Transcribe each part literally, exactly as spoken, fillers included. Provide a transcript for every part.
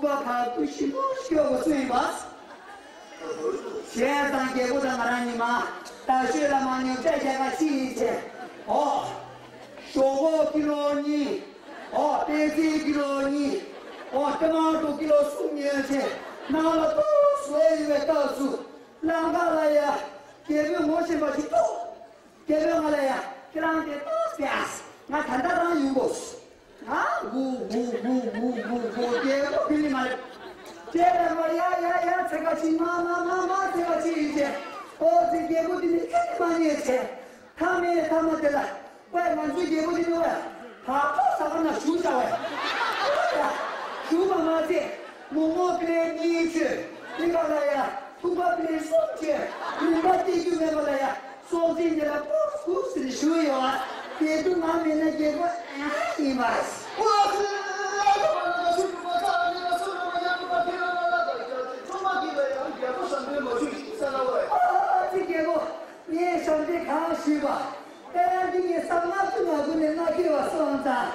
བ་ཕར་ཚུར་ཞིབ་པོ་སྐྱོར་དགོས་སུ་ཡིན་པ། བྱས་ཙང་རྒྱལ་པོ་དང་ང་རང་གཉིས་མ་ད་ཤོད་ལ་མ་ཉོ་བྱ་བྱ་ག་ཅི་ཡིན་ཆེ། ཨོ། ཞོག་ཁོག་ཀི་ལོ་གཉིས། ཨོ། པད་ཚལ་ཀི་ལོ་གཉིས། ཨོ། ཏི་མ་ཏོ་ཀི་ལོ་གསུམ་ཉོས་ཆེ། ནང་ལ་ཏོག་བཟོས་ཡོད་པའི་སྐབས་སུ་ལམ་ཁ་ལ་ཡ་རྒྱལ་པོས་ངོ་ཤེས་པ་ཞིག་འདུག་རྒྱལ་པོས་ང་ལ་ཡ་ཁྱེད་རང་དེ་ཏོག་ཙམ་ཡ། ང་ད་ལྟ་རང་ཡོང་དགོས། ང་འུ་འུ་འུ་འུ་འུ་འུ་རྒྱལ་པོ་ཕི་ནི་མ་རེད། རྒྱལ་པོས་ང་ཡ་ཡ་ཡ་ཚེ་ག་ཅིག་མ་མ་མ་མ་ཚེ་ག་ཅིག་ཡིན་ཆེ། ཨོ་ཙི་རྒྱལ་པོ་དེ་ནི་ཁྱོད་ནི་མ་ཉེས་ཆེ། ཐ་མའི་ཐ་མ་དེ་ལ། ཝེ་ང་ཚོའི་རྒྱལ་པོ་དེ་ནི་ཝེ། ཕར་ཕྱོགས་ས་ཁ་ན་བཞུགས་བྱ་བས། ཨོ་ཡ། བཞུགས་པ་མ་ཚད། མོག་མོག་པི་ལེ་གཉིས་བྱོས། དེ་ག་ལ་ཡ། ཐུག་པ་པི་ལེ་གསུམ་བྱོས། ལུང་པ་སྟེར་རྒྱུ་མེད་པ་ལ་ཡ། སྲོག་ཆགས་དེ་ལ་ཕོག་ཟུག་ཟེར་ཞུ་ཡོད་ཨ། དེ་དུས་ང་མེད་ན་རྒྱལ་པོ་ཨ་ཡིན་པ། ཨ་ཙི་རྒྱལ་པོ། ངས་ཞབས་འདྲེན་གང་ཞུས་པ། ད་ཡང་འདི་ངས་བསམ་ན་ཅི་ང་དགོས་ནས་ང་ཁྱེད་བ་སོང་ཙང་།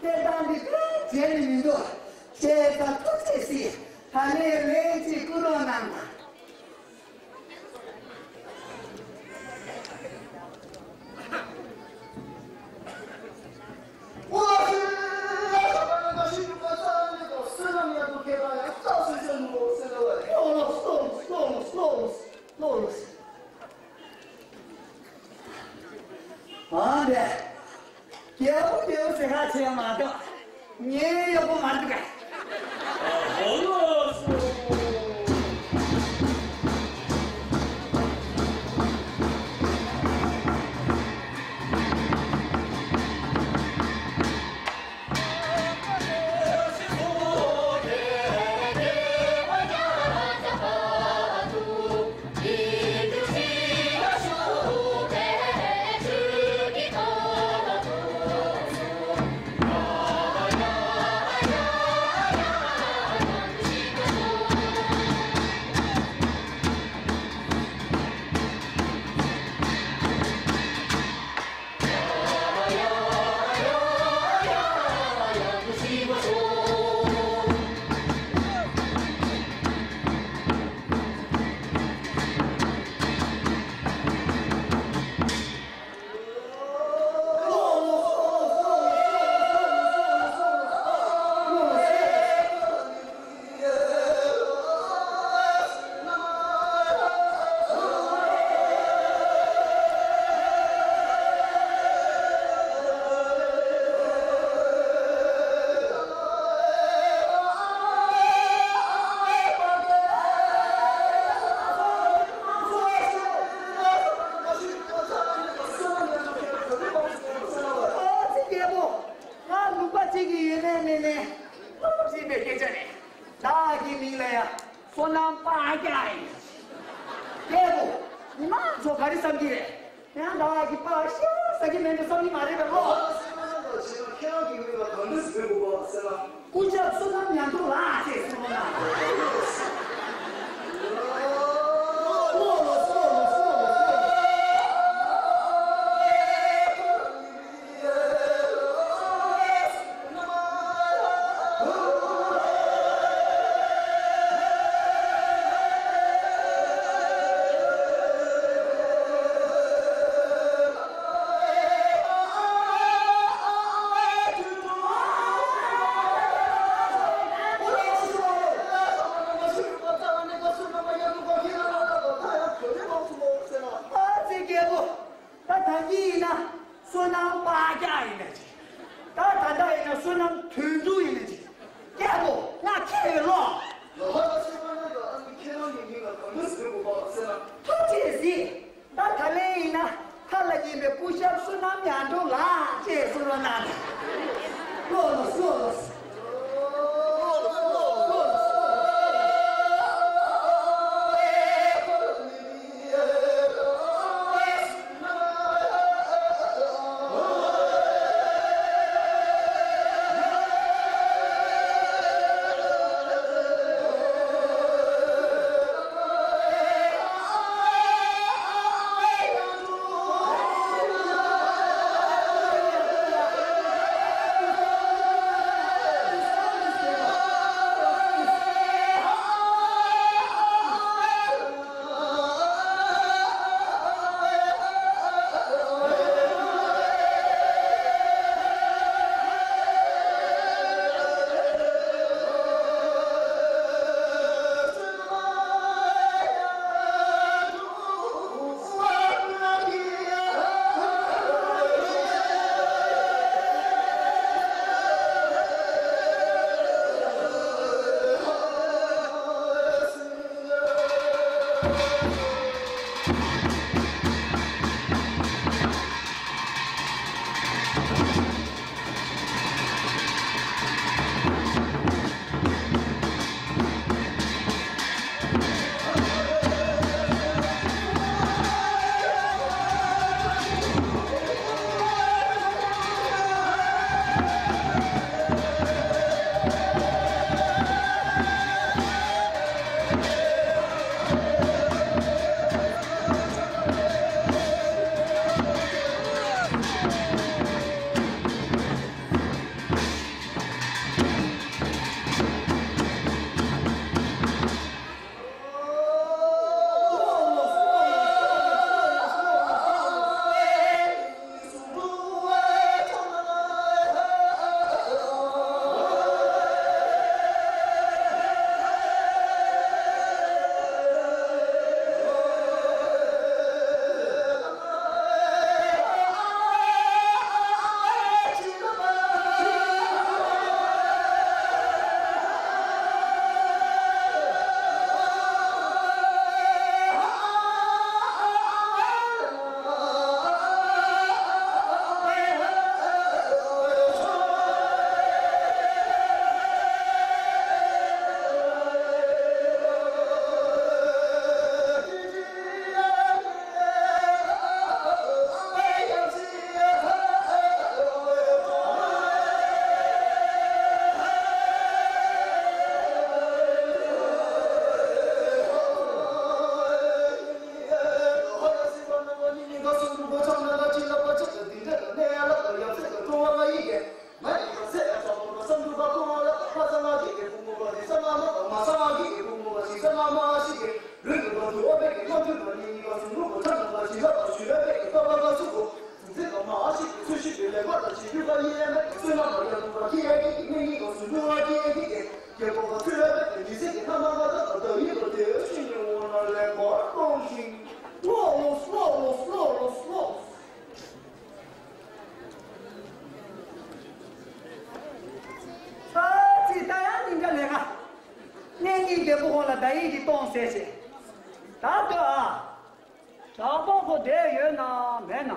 དེ་དང་འདི་གང་བྱས་ནས་མི་འདུག་བྱས་ཙང་ཐུགས་རྗེ་གཟིགས། ད་ནས་ལན་གཅིག་སྐུལ་རོགས་གནང་དང་། ཨང་དེ། རྒྱལ་པོ་རྒྱལ་པོ་ཟེར་ཁ་ཆེ་མ་གཏོགས། ངའི་གཡོག་པོ་མ་འདུག་ག་ང་ལུང་པ་གཅིག་གི་ཡོན་ནན་ནས་ནས་སློབ་ཁྲིད་པའི་སྐད་ཆ་རེད། བདག་གི་མིང་ལ་ཡ་བསོད་ནམས་དཔལ་རྒྱལ་ཡིན། རྒྱལ་པོ། ཉི་མ་ཚོ་ག་རེ་བསམ་གྱི་རེད། ཡང་བདག་གི་དཔལ་ཤེས་ཟ་གི་མེད་འགྲོ་བསམ་གྱི་མ་རེད་པས་ལོ། སྐུ་ཞབས་བསོད་ནམས་ཉམས་འགྲོ་ལགས་ཅེས་གསུངས་ན། ལི་ཟེར་གྱི་ཐ་མ་ཁ་ཐག་ཏུ་ཡིད་དུ་དེ་ཤིང་གི་འོག་ན་ལེན་པར་གཏོང་ཞིང་། ལོ་ལོ་ལོ་ལོ་ལོ་ལོ། ཚ་ཚིག་ད་ཡང་སྙིང་རྗེ་ལས་ཀ། གནས་རྙིང་རྒན་པོ་ཁོང་ལ་བརྡ་ཡིག་འདི་གཏོང་ཟེར་བྱས། ད་ལྟོས་ཨ། གྲྭ་པ་ཁོ་བསྡད་ཡོད་ན་མེད་ན།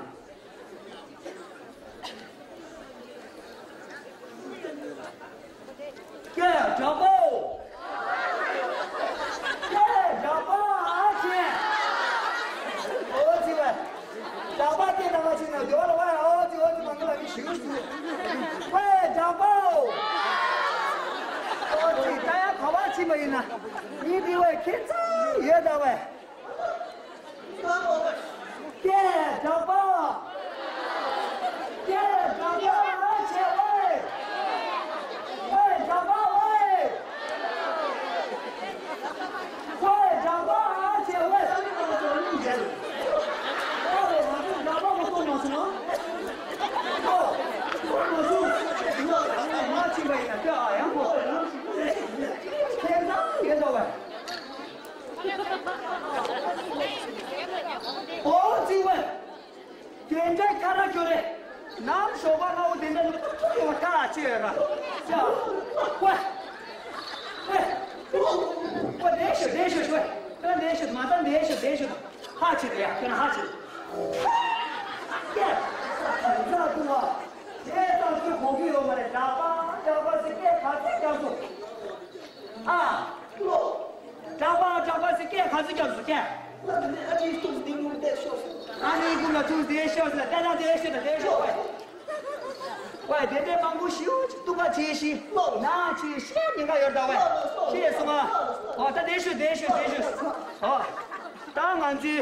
ཀྱེ་གྲྭ་པ། ཀྱེ་གྲྭ་པ་ཨ་ཅེ། ཨོ་ཙི་ཝེ། གྲྭ་པ་སྐད་བཏང་བ་ཅིག་ན་འགྱོ་ལ་ཝེ། ཨོ་ཙི་ཨོ་ཙི་མ་ངི་ལ་གི་ཞིག་ཞུ། ཝེ་གྲྭ་པ། ཨོ་ཙི་ད་ཡ་ག་བ་ཕྱིན་པ་ཡིན་ན། ཡིན་དེ་ཝེ་ཁྱེད་ཚང་ཡོད་ད་ཝེ། ཀྱེ་གྲྭ་པ། ཀྱེ་གྲྭ་པ་ཨ་ཅེ་ཝེ། ཝེ་གྲྭ་པ་ཝེ། ཝེ་གྲྭ་པ་ཨ་ཅེ་ཝེ། ཨོ་ཝེ་ང་ཚོ་གྲྭ་པ་མ་གཏོགས་མ་སོང་ཨ། ཨོ་ཨོ་མ་སོང་། ང་ཕྱིན་པ་ཡིན་ན་ཀྱེ་ཨ་ཡང་གོ། ཁྱེད་ཚང་ཡོད་ད་ཝེ། ཨོ་ཙི་ཝེ། དེ་འདྲའི་ཁ་ར་ཁྱོད་རེད། ནམ་ཞོགས་པ་སྔ་བོ་དེ་འདྲ་ནི་ཐུག་ཐུག་ཡོང་བ་ཁ་ལ་ཆེ་ཡོད་ར། ཅག་ཝེ། ཝེ། ཝེ་བདེ་ཤོད་བདེ་ཤོད་ཤོད། ད་བདེ་ཤོད་མ་ད་བདེ་ཤོད་བདེ་ཤོད། ཧ་ཆེ་རེད་ཡ་ཁྱོད་ན་ཧ་ཆེ། ཀྱེ། ཁ་ཚ་ཐུག་བ། དེ་ཙམ་ཚོད་གོ་གི་ཡོད་མ་རེད། གྲྭ་པ་གྲྭ་པ་ཟེར་སྐད་ག་ཚོད་རྒྱག་སོང་། ཨ། ལོ། གྲྭ་པ་གྲྭ་པ་ཟེར་སྐད་ག་ཚོད་རྒྱག་སོང་ཀྱེ། ང་ནི་ཨ་ཅེ་ཐུག་འདི་ངུ་བསྡད་ཤོག་ཟེར། ཨ་ནི་ཀུན་ལ་ཐུག་བསྡད་ཤོག་ཟེར། བསྡད་ན་བསྡད་ཤོག་ཟེར་བསྡད་ཤོག་ཟེར། ཝེ་དེ་འདྲའི་མང་པོ་ཞིག་ཅིག་ཐུག་པ་ཆེ་ཤི། ལོ། ན་ཆེ་ཤི་ཉེན་ཁ་ཡོད་ད་ཝེ། ཤི་སོང་ང་། ཨོ་ད་བསྡད་ཤོག་བསྡད་ཤོག་བསྡད་ཤོག་ཨོ། ད་ང་ཚོའི།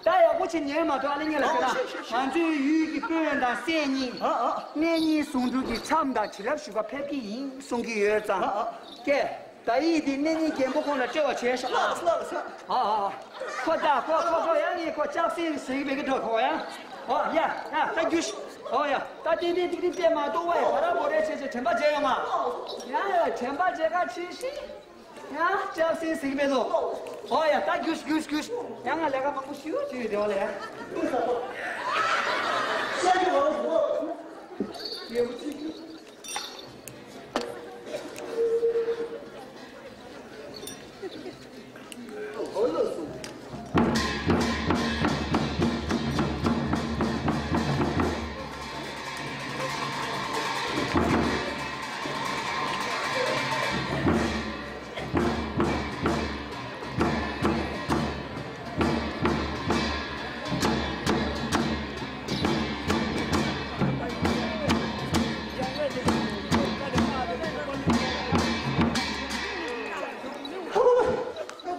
ད་ཡག་པོ་ཅིག་ཉན་མ་གཏོགས་ཨ་ལེ་ཉན་ལ་ཨོ་ཁྱོད་ལ། ཤེས་ཤེས་ཤེས། ང་ཚོའི་ཡུལ་གྱི་དཔོན་དང་སྲས་གཉིས། ཨ་ཨ། གནས་རྙིང་ཟུང་འབྲེལ་གྱི་མཚམས་དང་བྱིན་རླབས་ཞུ་བར་ཕེབས་ཀྱི་ཡིན་གསུང་གི་ཡོད་ཙང་། ཨ་ཨ། ཀྱེ། བརྡ་ཡིག་འདི་གནས་རྙིང་རྒན་པོ་ཁོང་ལ་སྤྲད་པ་བྱས་ཤག་ལགས་སོ་ལགས་སོ། ཨ་ཨ་ཨ། ཁོ་ད་ཁོ་ཁོ་ཁོ་ཡང་ནི་ཁོ་ལྕགས་སྲིན་ཟེར་གི་མེད་གི་འགྲོ་ཁོ་ཡང་། ཨོ་ཡ་ཡ་ད་རྒྱུ་ཤི། ཨོ་ཡ་ད་ཏིག་ཏིག་ཏིག་ཏིག་བལྟས་མ་གཏོགས་ཝེ་བ་ར་བོ་རེ་བྱས་བྱས་དྲན་པ་བརྗེད་ཡོང་ང་། ཡ་ཡ་དྲན་པ་བརྗེད་ག་ཆེ་ཤི། ཡང་ལྕགས་སྲིན་ཟིག་མེད་དོ། ཨོ་ཡ་ད་རྒྱུགས་རྒྱུགས་རྒྱུགས། ཡང་ང་ལས་ཀ་མང་པོ་ཞུ་ཞུ་ཡོད་དེ་བ་ལས།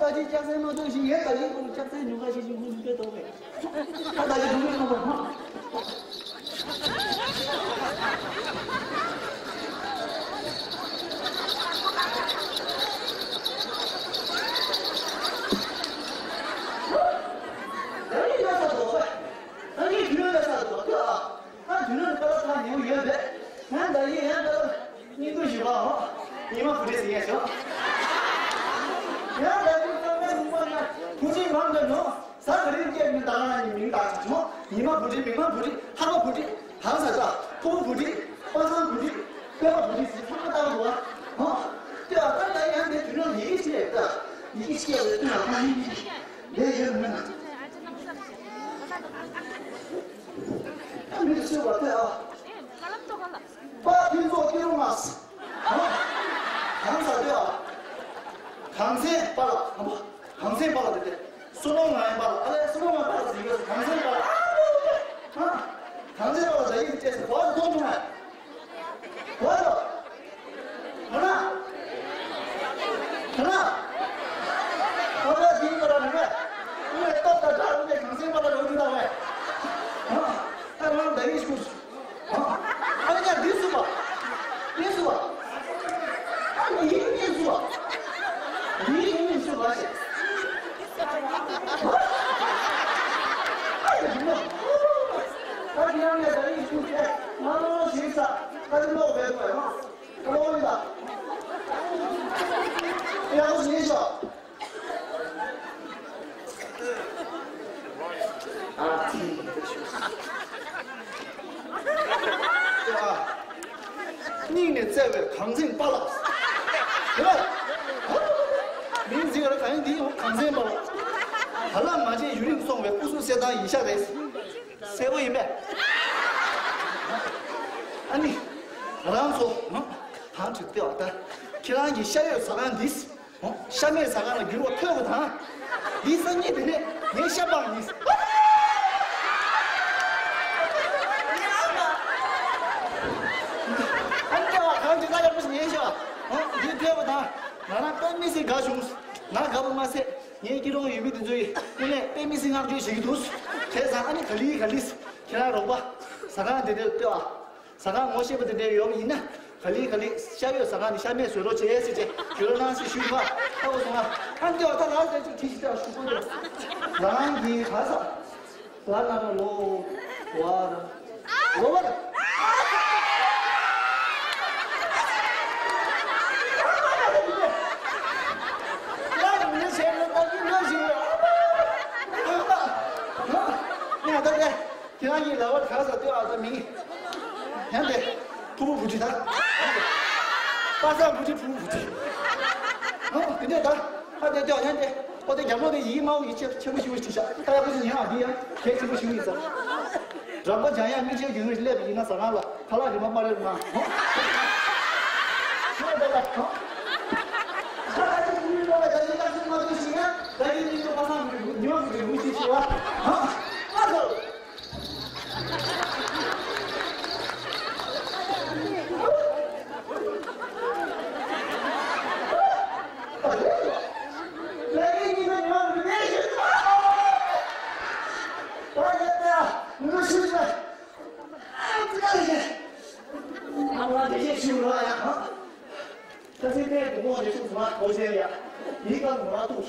ད་ཅི་ལྕགས་སྲེག་མ་གཏོང་ཞིག་ཡོད་ད་ཡིན་ཁོང་ལྕགས་སྲེག་ཉོ་ག་ཞིག་ཞིག་ཁོང་ལུས་པའི་ཐོག་པས། ད་ད་ཡིན་ཁོང་ལུས་ཐོག་པ། ད་ཡིན་ཡོད་ས་ཐོག་པས། ད་ཡིན་ཡོད་ས་ཐོག་པས། ད་དུས་ནམ་ཁ་ལ་ཐག་ཉེ་བོ་ཡོད་པས། ང་ད་ཡིན་ཡང་ད་སྙིང་སྡུག་ཞིག་པའོ། ཉི་མ་བུ་ཁྲིད་ཟེར་ཡས་ཤོག་ཡང་ད་ཡིན་ཚང་མའི་མུ་མ་ཡ་བུ་ཁྲིད་མང་དུ་ནོ། ཟ་ག་རིམ་སྐྱེས་མི་ད་ལ་ནི་མིང་བཏགས་ཀྱི་བྱུང་། ཉི་མ་བུ་ཁྲིད་མིག་དམར་བུ་ཁྲིད་ལྷ་པ་བུ་ཁྲིད་གང་ཟ་ད་ཕུ་བོ་བུ་ཁྲིད་པ་སངས་བུ་ཁྲིད་པད་མ་བུ་ཁྲིད་ཟེར་ཚང་མ་བཏགས་འདུག་བ། ཧོ། ལྟོས་ཨ་ད་ད་ཡང་དེ་དུས་ནམ་ཡི་གེ་ཅི་ལས་ད་ཡི་གེ་ཅི་ལས་ད་ད་ཡིན་གྱི་ལས་ཡོད་མིན་ན། མི་ཚོས་བ་ལྟོས་ཨ། པ་ཕུན་ཚོགས་སྐྱིད་རུང་མ། གང་ཟག་དེ་ཨ། གངས་ཅན་པ་ལ་གངས་ཅན་པ་ལ་དེ་དེ། བསོད་ནམས་ང་ཡང་པ་ལ་ཨ་ལས་བསོད་ནམས་ང་པ་ལ་ཟིག་ཡོད་གངས་ཅན་པ་ལ། གངས་ཅན་པ་ལ་ད་ཡིན་ཅེས་སུ་གོ་བ་གཏོང་བྱུང་ང་། གོ་བ་ལ། གོ་ན། གོ་ན། གོ་ན་དེ་ཡིན་པ་ལ་ནི་ངས་སྟོབས་དང་དགྲ་རུ་ནས་གངས་ཅན་པ་ལ་རོལ་རྒྱུ་དང་ངས། ད་ང་ད་ཡིན་ཤུགས། ཨ་ནི་ཡང་འདི་སུ་བ། འདི་སུ་བ། ཨ་ནི་ཡིན་འདི་སུ་བ། འདི་ཡིན་འདི་སུ་བ་ཞེས། ཨ་ཡ་འདི་མོ། ད་འདི་ཡང་ངས་ད་ཡིན་ཤུགས་བྱས་ང་ལོ་ཞིག་ས་ད་འདི་ལོག་བས་དགོས་ཡོང་། ཨོ་ཡ། ཡག་པོ་ཞིག་ཤོག་ཨ་ཙི། སྙིང་ནས་བརྩེ་བའི་གངས་འཛིན་པཱ་ལགས། དེ་ལ་མིང་འཛིན་ག་རེ་གང་ཡིན་འདི་ཡང་གངས་འཛིན་པཱ་ལགས། ད་ལ་མ་བརྗེད་ཡུན་རིང་སོང་བའི་སྐུ་གཟུགས་གསལ་ཐང་ཡིན་ཤག་རེད། གསལ་པོ་ཡིན་པས། ཨ་ནི། ང་རང་ཚོ་གང་བྱེད་བལྟས་བ་ད། ཁྱེད་རང་གི་ཤ་ཡོད་ཟ་ཁང་འདི། ཤ་མེད་ཟ་ཁང་ལ་འགྱུར་བ་ཐོན་དགོས་དང་། འདི་སང་ཉིན་དེ་ནས་ངའི་ཤ་སྤངས་ཡིན། ཨ་ནི་བལྟས་བ་གང་བྱེད་ད་ཡག་པོ་ཞིག་ངའི་ཤ། འདི་ཐོན་དགོས་དང་། ང་རང་དཔེ་མི་སྲིད་དགའ་བྱུང་། ང་དགའ་པོ་མ་ཟད། ངའི་སྐྱིད་རོང་ཡུལ་མི་དེ་ཚོ་ཡིས་དངོས་གནས་དཔེ་མི་སྲིད་བསྔགས་བརྗོད་བྱེད་ཀྱི་འདུག་བྱས་ཙང་ཨ་ནི་ག་ལེ་ག་ལེ། ཁྱེད་རང་རོགས་པ། ཟ་ཁང་དེ་འདྲ་ལྟོས་ཨ། ཟ་ཁང་ངོ་ཤེས་པ་དེ་འདྲ་ཡོད་པ་ཡིན་ན། ག་ལེ་ག་ལེ་ཤ་ཡོད་ཟ་ཁང་ནས་ཤ་མེད་བཟོས་རོགས་བྱས་ཟེར་བྱས་བརྗོད་རོགས་གནང་ཟེར་ཞུས་པ། ལྟ་བུ་སོང་ང་། ཨ་ནི་ལྟོས་ཨ་ད་ལ་ཟེར་ཅིག་དྲིས་ཤིག་ལྟ་ཞུ་དགོས་འདུག་རང་གི་ག་ས། ལ་ན་ར་ལོ། བ་ར། ལོ་བ་ར། ཁྱེད་རང་གཉིས་ལ་བར་ག་ས་ལྟོས་ཨ་ད་མིང་། ཡང་དེ། ཕུ་བོ་བུ་ཁྲིད་ད། པ་སངས་བུ་ཁྲིད་ཕུ་བོ་བུ་ཁྲིད། ཨོ་དེ་འདྲས་ད། ཧ་དེ་ལྟོས་ཡང་དེ། ཨོ་དེ་རྒྱ་མོ་དེ་ཡིག་དམར་པོ་ཡིག་ཆེ་ཆེན་པོ་ཞིག་བྲིས་ཤག་ད་ཡག་པོ་ཞིག་ཉན་ཨ་འདི་ཡང་གལ་ཆེན་པོ་ཞིག་ཡིན་ས། རང་པ་འཇམ་དབྱངས་མིག་ཆེན་རྒྱུན་རིང་སླེབས་ཡིན་ན་ཟ་ཁང་ལ་ཁ་ལག་རིན་མ་སྨ་རེ་གནང་། ཧོ། ཁྱོད་ད་ལ་ཧོ། ད་ད་ཅི་ཁུ་མི་ལོ་ལ་ད་ཅི་ད་ཅི་མ་ཐུག་ཞིག་ཡ། ད་ཅི་མི་ཐུག་པ་སངས་མི་ཉོ་གི་རེད་མུ་ཤི་ཤི་བ། ཧ། ཨ་ཁོ། ད་ཚེ་གནས་དགོང་མོ་རེ་ཚུགས་མ་གོ་ཟེར་ཡ། ཡིག་གང་ངོ་ལ་ཐུག་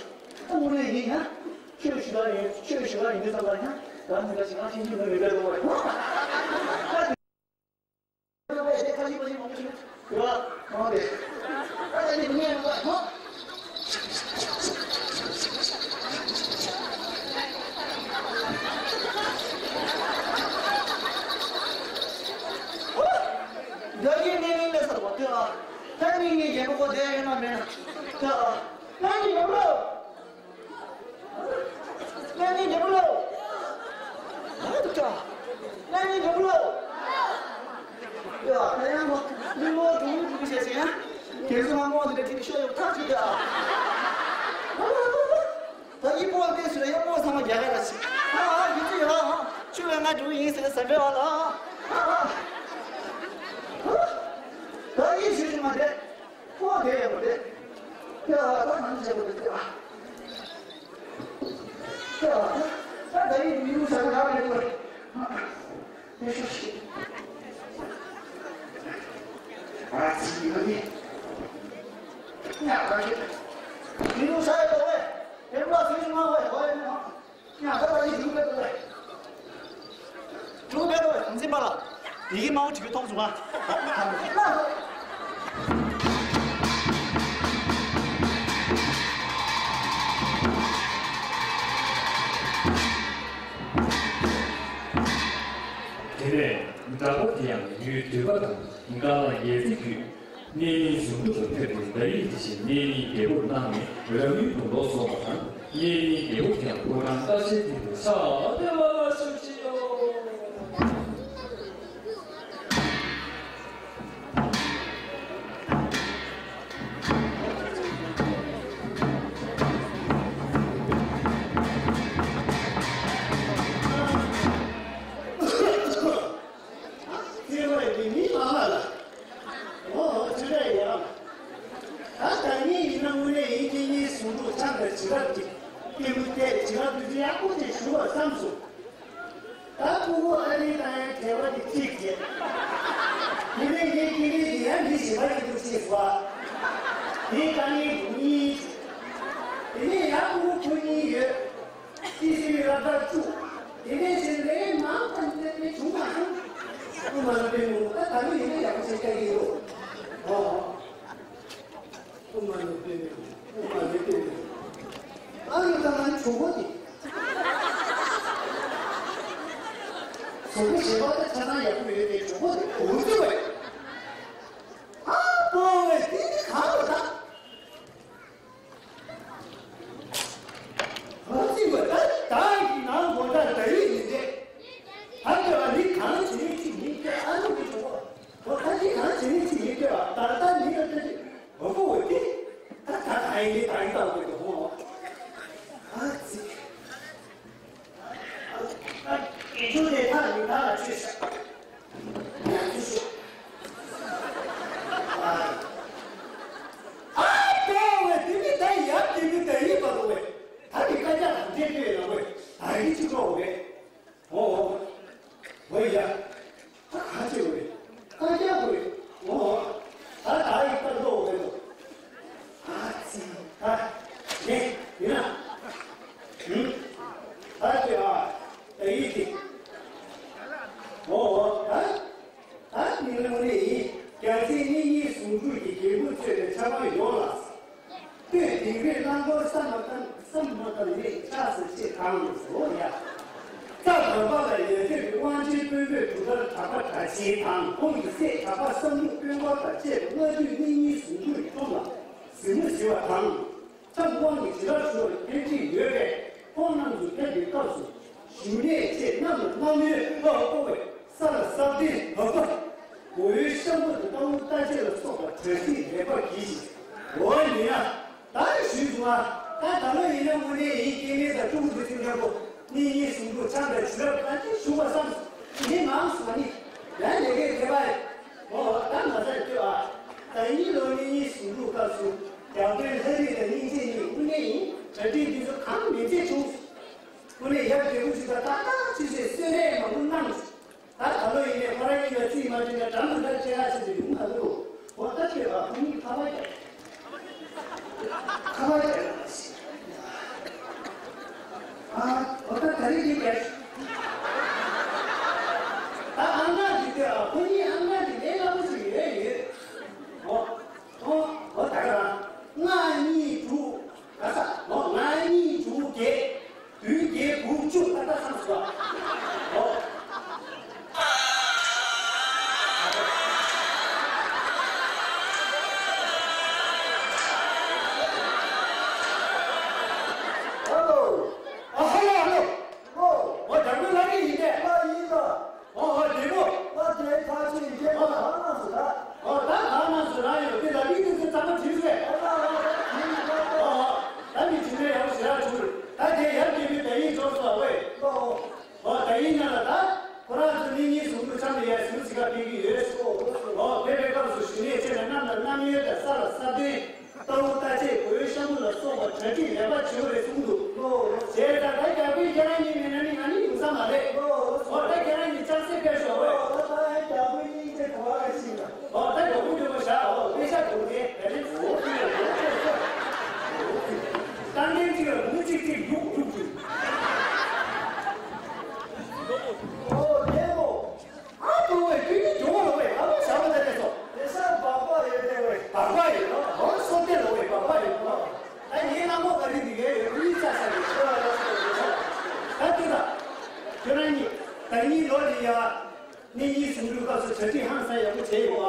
ཐུག་རེ་ཡིན་ན། ཆོས་ཞུ་ལ་ཡིན། ཆོས་ཞུ་ལ་ཡིན་དུས་ཙམ་པ་ཡིན་ན། ད་འདི་འདྲ་ཞིག་ང་ཤེས་ཀྱི་མི་མེད་པའི་ལོ་རེད། ཁ་ཅིག་ཁ་ཅིག་མ་ཤེས་མང་པོ་ཞིག་ཡོད་པ་མང་སྟེ། ད་ལྟ་ནི་ངས་ལོ་ཧོ། བདག་གིས་གནས་ལུང་ལས་སར་བ་ལྟོས་ཨ། ད་ནི་ངའི་རྒྱལ་པོ་ཁོ་བསྡད་ཡོད་ན་མེད་ན་ལྟོས་ཨ། ད་ནི་ཡོང་ལོ། ལྷ་མི་རྒྱལ་པོ་ལོ། ཧ་ཀ་ལྷ་མི་རྒྱལ་པོ་ལོ། ཡ་ད་ཡང་མོ་མི་མོ་དུང་དུང་བྱས་ཟིན་ཡ། དེ་ཚོ་ང་མོ་འདི་འདྲ་ཁྱེད་ཤོ་ཡོད་ཐག་ཆོད་ཀྱི་ཨ། ད་ཡིག་པོ་བལྟས་ཟེར་ཡ་མོ་ཚང་མ་རྒྱ་གར་ར་ཞིག་ཨ་ཨ་ཡིན་ཚེ་ཡོད་ཨ། ཁྱོད་ལ་ང་འགྲོ་ཡིན་ཟེར་ཟམ་པའི་བ་ལ་ཨ། ཨ་ཨ། ད་ཡིག་ཞུ་ཞུ་མ་བྱས། ཁོ་དེ་ཡོད་རེད། ཀྱ་ད་ནང་བྱེད་པ་དེ་ཀྱ། ཀྱ་ད་ད་ཡིན་མི་རུ་ཟ་ག་རེད་པ། དེ་ཤོ་ཤི། ཨ་ཙི་ཡོད་ནི། ཉག་ག་ཤི། མི་རུ་ཟ་ཡོད་པ་བས། དེ་མ་ཟིན་མ་བས་བས་མ། ཡང་ད་ལྟ་ཡིག་འབྲུ་སྤེལ་དགོས། འབྲུ་སྤེལ་དགོས་གངས་འཛིན་པ་ལགས། ཡི་གེ་དམར་པོ་བྲིས་པའི་མཐོང་བྱུང་ང་། དེ་ནས་བདག་པོ་དེ་ཡང་ཡུལ་འདོད་པ་དང་། འགའ་ལ་ཡལ་རྩེ་བརྒྱུད། གནས་རྙིང་ཟུང་དྲུག་ལ་ཕེབས་ཏེ་བདག་ཡིད་དེ་བཞིན་གནས་རྙིང་རྒྱལ་པོར་གནང་ནས་རང་ཡུལ་དུ་ལོག་སོང་བ་དང་། གནས་རྙིང་རྒྱལ་པོ་དེའང་ཕོ་བྲང་སྟག་ཤར་སྟེང་དུ་ཕྱག་འདེབས་པ་ལ་བཞུགས་ཤིག་ཡོ། བརྩེ་བ་ཡི་མི་མ་ལ། ཨོ་ཨོ་ཚེ་འདྲ་ཡ། ད་ད་ངས་ཡིན་ན་དངོས་གནས་ཡིན་གཅིག་གཉིས་ཟུང་དྲུག་ཚང་དང་བྱིན་རླབས་ཀྱི་སྐྱེས་བུ་དེ་བྱིན་རླབས་བདུད་རྩི་ཡག་པོ་ཅིག་ཞུ་བར་བསམ་སོང་། ད་ཕྲུ་གུ་ཨ་རི་དང་ཡང་འབྲེལ་བ་དེ་གཅིག་བྱས། དེ་ནས་ངའི་སྐྱེ་དམན་དེ་ཡང་འདི་བྱེད་པ་ཡིན་འདུག་ཅེས་བ། དེའི་དཀའ་ངལ་དེ་གཉིས། དེ་ནས་ཡང་ཕྲུ་གུ་བུ་གཉིས་ཡོད། ཏི་སི་ཝི་རབ་དང་བཅུ། དེ་ནས་ཚེ་ལས་མང་ཙམ་ཙམ་ནས་བྱུང་བ་དང་། ཨུ་མ་ལ་པའི་ངོ་ད་ད་ལོ་ཡིན་ན་ཡག་པོ་ཞིག་ལྟ་གི་ཡོད། ཨོ། ཨུ་མ་ལ་པའི་ངོ་ཨུ་ གྲོགས་པོ་དེ། གཟུགས་པོ་ཞེས་པ་དེ་ཆ་ཚང་ཡག་པོ་ཡོད་དེ་གྲོགས་པོ་དེ་འུ་ཚོ་བས། ཨ་པོ་བས་དེ་ནི་གང་རེད་ད། ཨ་ཙི་བས་ད་ད་ཡིག་ནང་མགོ་ད་ད་ཡིག་ཡིན་ཏེ། ད་དེ་བ་ནི་གང་བྱེད་ནི་ཅིག་ཡིན་ཏེ་ཨ་ནུ་གི་གྲོགས་པོ། ཨོ་ད་ཅི་གང་བྱེད་ནི་ཅི་ཡིན་ལྟོས་ཨ། ད་ལྟ་མི་ལ་ལྟོས་ཅི། ཨོ་ཧོ་ཨོ་ཏི། ད་ད་གང་ཡིན་ནི་ད་ཡིན་ད་ཨོ་ཏི་ཧོ། ཨ་ཙི། ཨ་ཨ་ཨེ་ཅོ་དེ་ད་མི་ད་ལ་ཆོས་ཤ། ཡ་ཆོས་ཤ། ཨ་ཨ་ཏོ་ཝེ་དེ་མི་ད་ཡ་དེ་མི་ད་ཡི་པ་ཏོ་ཝེ། ད་མི་ཀ་ཅག་དང་འདྲེས་ཏེ་ཡོད་ན་ཝེ། ད་ཡི་ཅི་ཀྲོ་ཝེ། ཨོ། ཝེ་ཡ། ད་ག་ཅི་ཝེ། ད་ཀྱ་ཝེ། ཨོ། ད་ད་ཡི་ད་ལོ་ཝེ་ལོ། ཨ་ཙི། ད། ནེ། ཡིན་ན། ཧུམ། ད་ཅི་ཨ། ད་ཡི་ཅི། ཨོ། ད། ད་ནི་ལོ་ནི་ཡིན། རྒྱལ་སྲས་གཉེན་ཉེ་ཟུང་འཇུག་གི་རྒྱལ་པོ་གཙོས་པའི་ཆབ་འབངས་ཡོངས་ལ། སྟོད་དིང་རིའི་གླང་པོ་བསམ་མ་བཏང་བསམ་མ་བཏང་ནས་ཆགས་སུ་ཆེ་དང་ཟོ་ཡ། རྩ་བར་པ་ལ་ཡ་ཐོད་ཀྱི་དབང་ཆེན་དཔོན་པོས་གྲུབ་མཐར་གྲགས་པ་གྲགས་ཆེན་དང་ཁོང་གི་སྲས་གྲགས་པ་བསམ་ཡས་དཔོན་སྐོར་དང་བཅས་པ་ལྔ་བདུན་གཉིས་གཉིས་ཟུང་འཇུག་གི་གཏུམ་ལ་གཟིགས་མོ་གཟིགས་པ་དང་། ཆབ་དབང་གི་བྱེ་བྲག་ཞུ་བར་འགན་འཁྲི་ཡོད་པས་ཁོང་རྣམས་ཀྱི་ཕེབས་པའི་སྐབས་སུ། ཞུ་ནས་ཆེས་གནམ་ལ་གནམ་ཡོད་ལ་སྤོ་བས་ས་ལ་ས་སྟེང་འབབ་པ། མགོ་བོའི་ཤམ་བུ་དང་རྟ་བོ་རྟ་ཆས་ལ་སོགས་པ་གྲ་སྒྲིག་ལེགས་པར་གྱིས་ཤིག་འོ་ཡིན་ན། ད་ཞུས་སོང་ཨ། ད་ད་ལོ་ཡིན་ན་དངོས་གནས་ཡིན་སྐྱེ་དམན་དང་ཕྲུ་གུ་འདི་ཚོའི་འདྲ་པོ་གཉེན་ཉེ་ཟུང་འཇུག་ཆང་དང་བྱུ་རབས་ད་ཅི་ཞུ་བ་བསམ་ནི་མང་སོང་ནི། ཡང་ལས་ཀའི་ཁེ་བ་ཡིན། འོ་ད་ང་ཚ་ལྟོས་ཨ། ད་ཡིན་ལོ་གཉེན་ཉེ་ཟུང་འཇུག་སྐབས་སུ་རྒྱ་དཔོན་ལྷ་རིས་དང་སྙིང་རྗེ་གཉིས་དངོས་གནས་ཡིན་གྲ་སྒྲིག་འདི་ཚོ་གང་མི་མཛད་བྱུང་། དངོས་གནས་ཡབ་རྒྱལ་པོ་ཞིག་དང་ཏག་ཏག་ཅིག་བྱས་གསོལ་རས་མང་པོ་གནང་། ད་ད་ལོ་ཡིན་ནའི་ཁོ་རང་གཉིས་ལ་རྩིས་མ་བྱས་ན་འགྲམ་དུ་འདྲ་བྱེད་ཨ་ཟེར་དུ་ཡོང་མ་འདུག་འོ་ད་ཁྱོད་ཨ་ཁོ་གཉིས་ཁ་པར་རྒྱག་ཁ་པར་རྒྱག་ཨ། འོ་ད་ད་རེས་འདི་རྒྱག་ད་ཨང་གྲངས་འདི་ཁྱོད་ཨ་ཁོ་གཉིས་ཨང་གྲངས་འདི་ལས་སླ་པོ་ཞིག་ཡོད་ཡོད། འོ། ཨོ། ཨོ་ད་ག་རང་། ལྔ་གཉིས་དྲུག་ག་ས། ཨོ་ལྔ་གཉིས་དྲུག་བརྒྱད། བདུན་བརྒྱད་དགུ་བཅུ་ད་ལྟ་སངས་སོ། ཨོ། ཧ་ལོ། ཨ་ཧ་ལོ་ཧ་ལོ། ཨོ། ཨོ་ད་ག་ལ་རེ་ཡིན་ཏེ། ཨ་ཡིན་ལ། ཨོ་ཨོ་བདེ་མོ། ཨ་དེ་ཁ་ཅིག་རྒྱལ་པོ་གང་ན་སུ་ར། ཨོ་ད་གང་ན་སུ་ར་ཡོད་དེ་ལ་མི་དེ་ཚོ་ཚང་མ་བྲིས་ཟེར། ཨོ་ད་ཨོ་ད་ཨོ་ཨོ་ད་མི་བྲིས་ནས་ཡག་པོ་ཞེ་དྲག་བྱུང་རེད། ད་དེ་ཡར་རྒྱས་པའི་བརྡ་ཡིག་འབྱོར་སོང་ཨོ། ཨོ་ཨོ་བརྡ་ཡིག་ནང་ལ་ད་ཁོ་རང་ཚོ་གཉེན་ཉེ་ཟུང་འཇུག་ཆང་དེ་ཡར་ཟུར་ཟིག་ག་ཕེབས་ཀྱི་ཡོད། ཨོ་ཕེབས་པའི་སྐབས་སུ་ཞུ་ནས་ཆེ་ན་གནམ་ལ་གནམ་ཡོད་དང་ས་ལ་ས་སྟེང་། རྟ་བོ་རྟ་ཆས་གོས་ཤམ་བུ་ལ་སོགས་པ་གྲ་སྒྲིག་ལེགས་པར་བྱེད་དགོས་རེད་གསུངས་འདུག་ལོ། བྱས་ཙང་ད་རྒྱལ་པོའི་ཁྱེད་རང་གཉིས་མེད་ན་ནི་ང་ནི་ཡོང་ས་མ་རེད། ལོ། འོ་ད་ཁྱེད་རང་གཉིས་ལྕགས་སྲེག་ཕེབས་ཤོག་ལོ། ད་རྒྱལ་པོའི་སྙིང་རྗེ་གོ་བ་ཞིག་ལ། འོ་ད་རྒྱལ་པོ་མགྱོགས་པོ་བཞག་འོ་དཔེ་ཤ་དགོས་ཏེ་དེ་ནི་འོ་ད་ལྟ་མཁན་གཅིག་ལ་མུ་གཅིག་གཅིག་ཡུག་ཡུག་ཡུག་འོ་རྒྱལ་པོ། ཨ་ཏུ་བས་ཀུན་ནི་འབྱུང་བ་ལོ་བས་ཨ་ལོ་བྱ་བ་དེ་ལས་སོ། དེ་སར་སྦག་སྦག་ཡོད་དེ་བས། སྦག་སྦག་ཡོད་ལོ། ཧོར་སོ་ཏེ་ལོ་བས་སྦག་སྦག་ཡོད་ལོ། ད་ངའི་རྣམ་པ་ག་རེ་འདི་གས་ཡོད་མི་ཚ་ས་རེད་ཤོ་ལ་ལོ་སོ་ལོ་སོ། ད་ལྟོས་ད། ཁྱོད་རང་གཉིས་ད་གཉིས་ལོ་རེ་ཡ། གཉེན་ཉེ་ཟུང་འཇུག་སྐབས་སུ་གྲ་སྒྲིག་ཧང་སང་ཡག་པོ་བྱས་ཡོད་པ།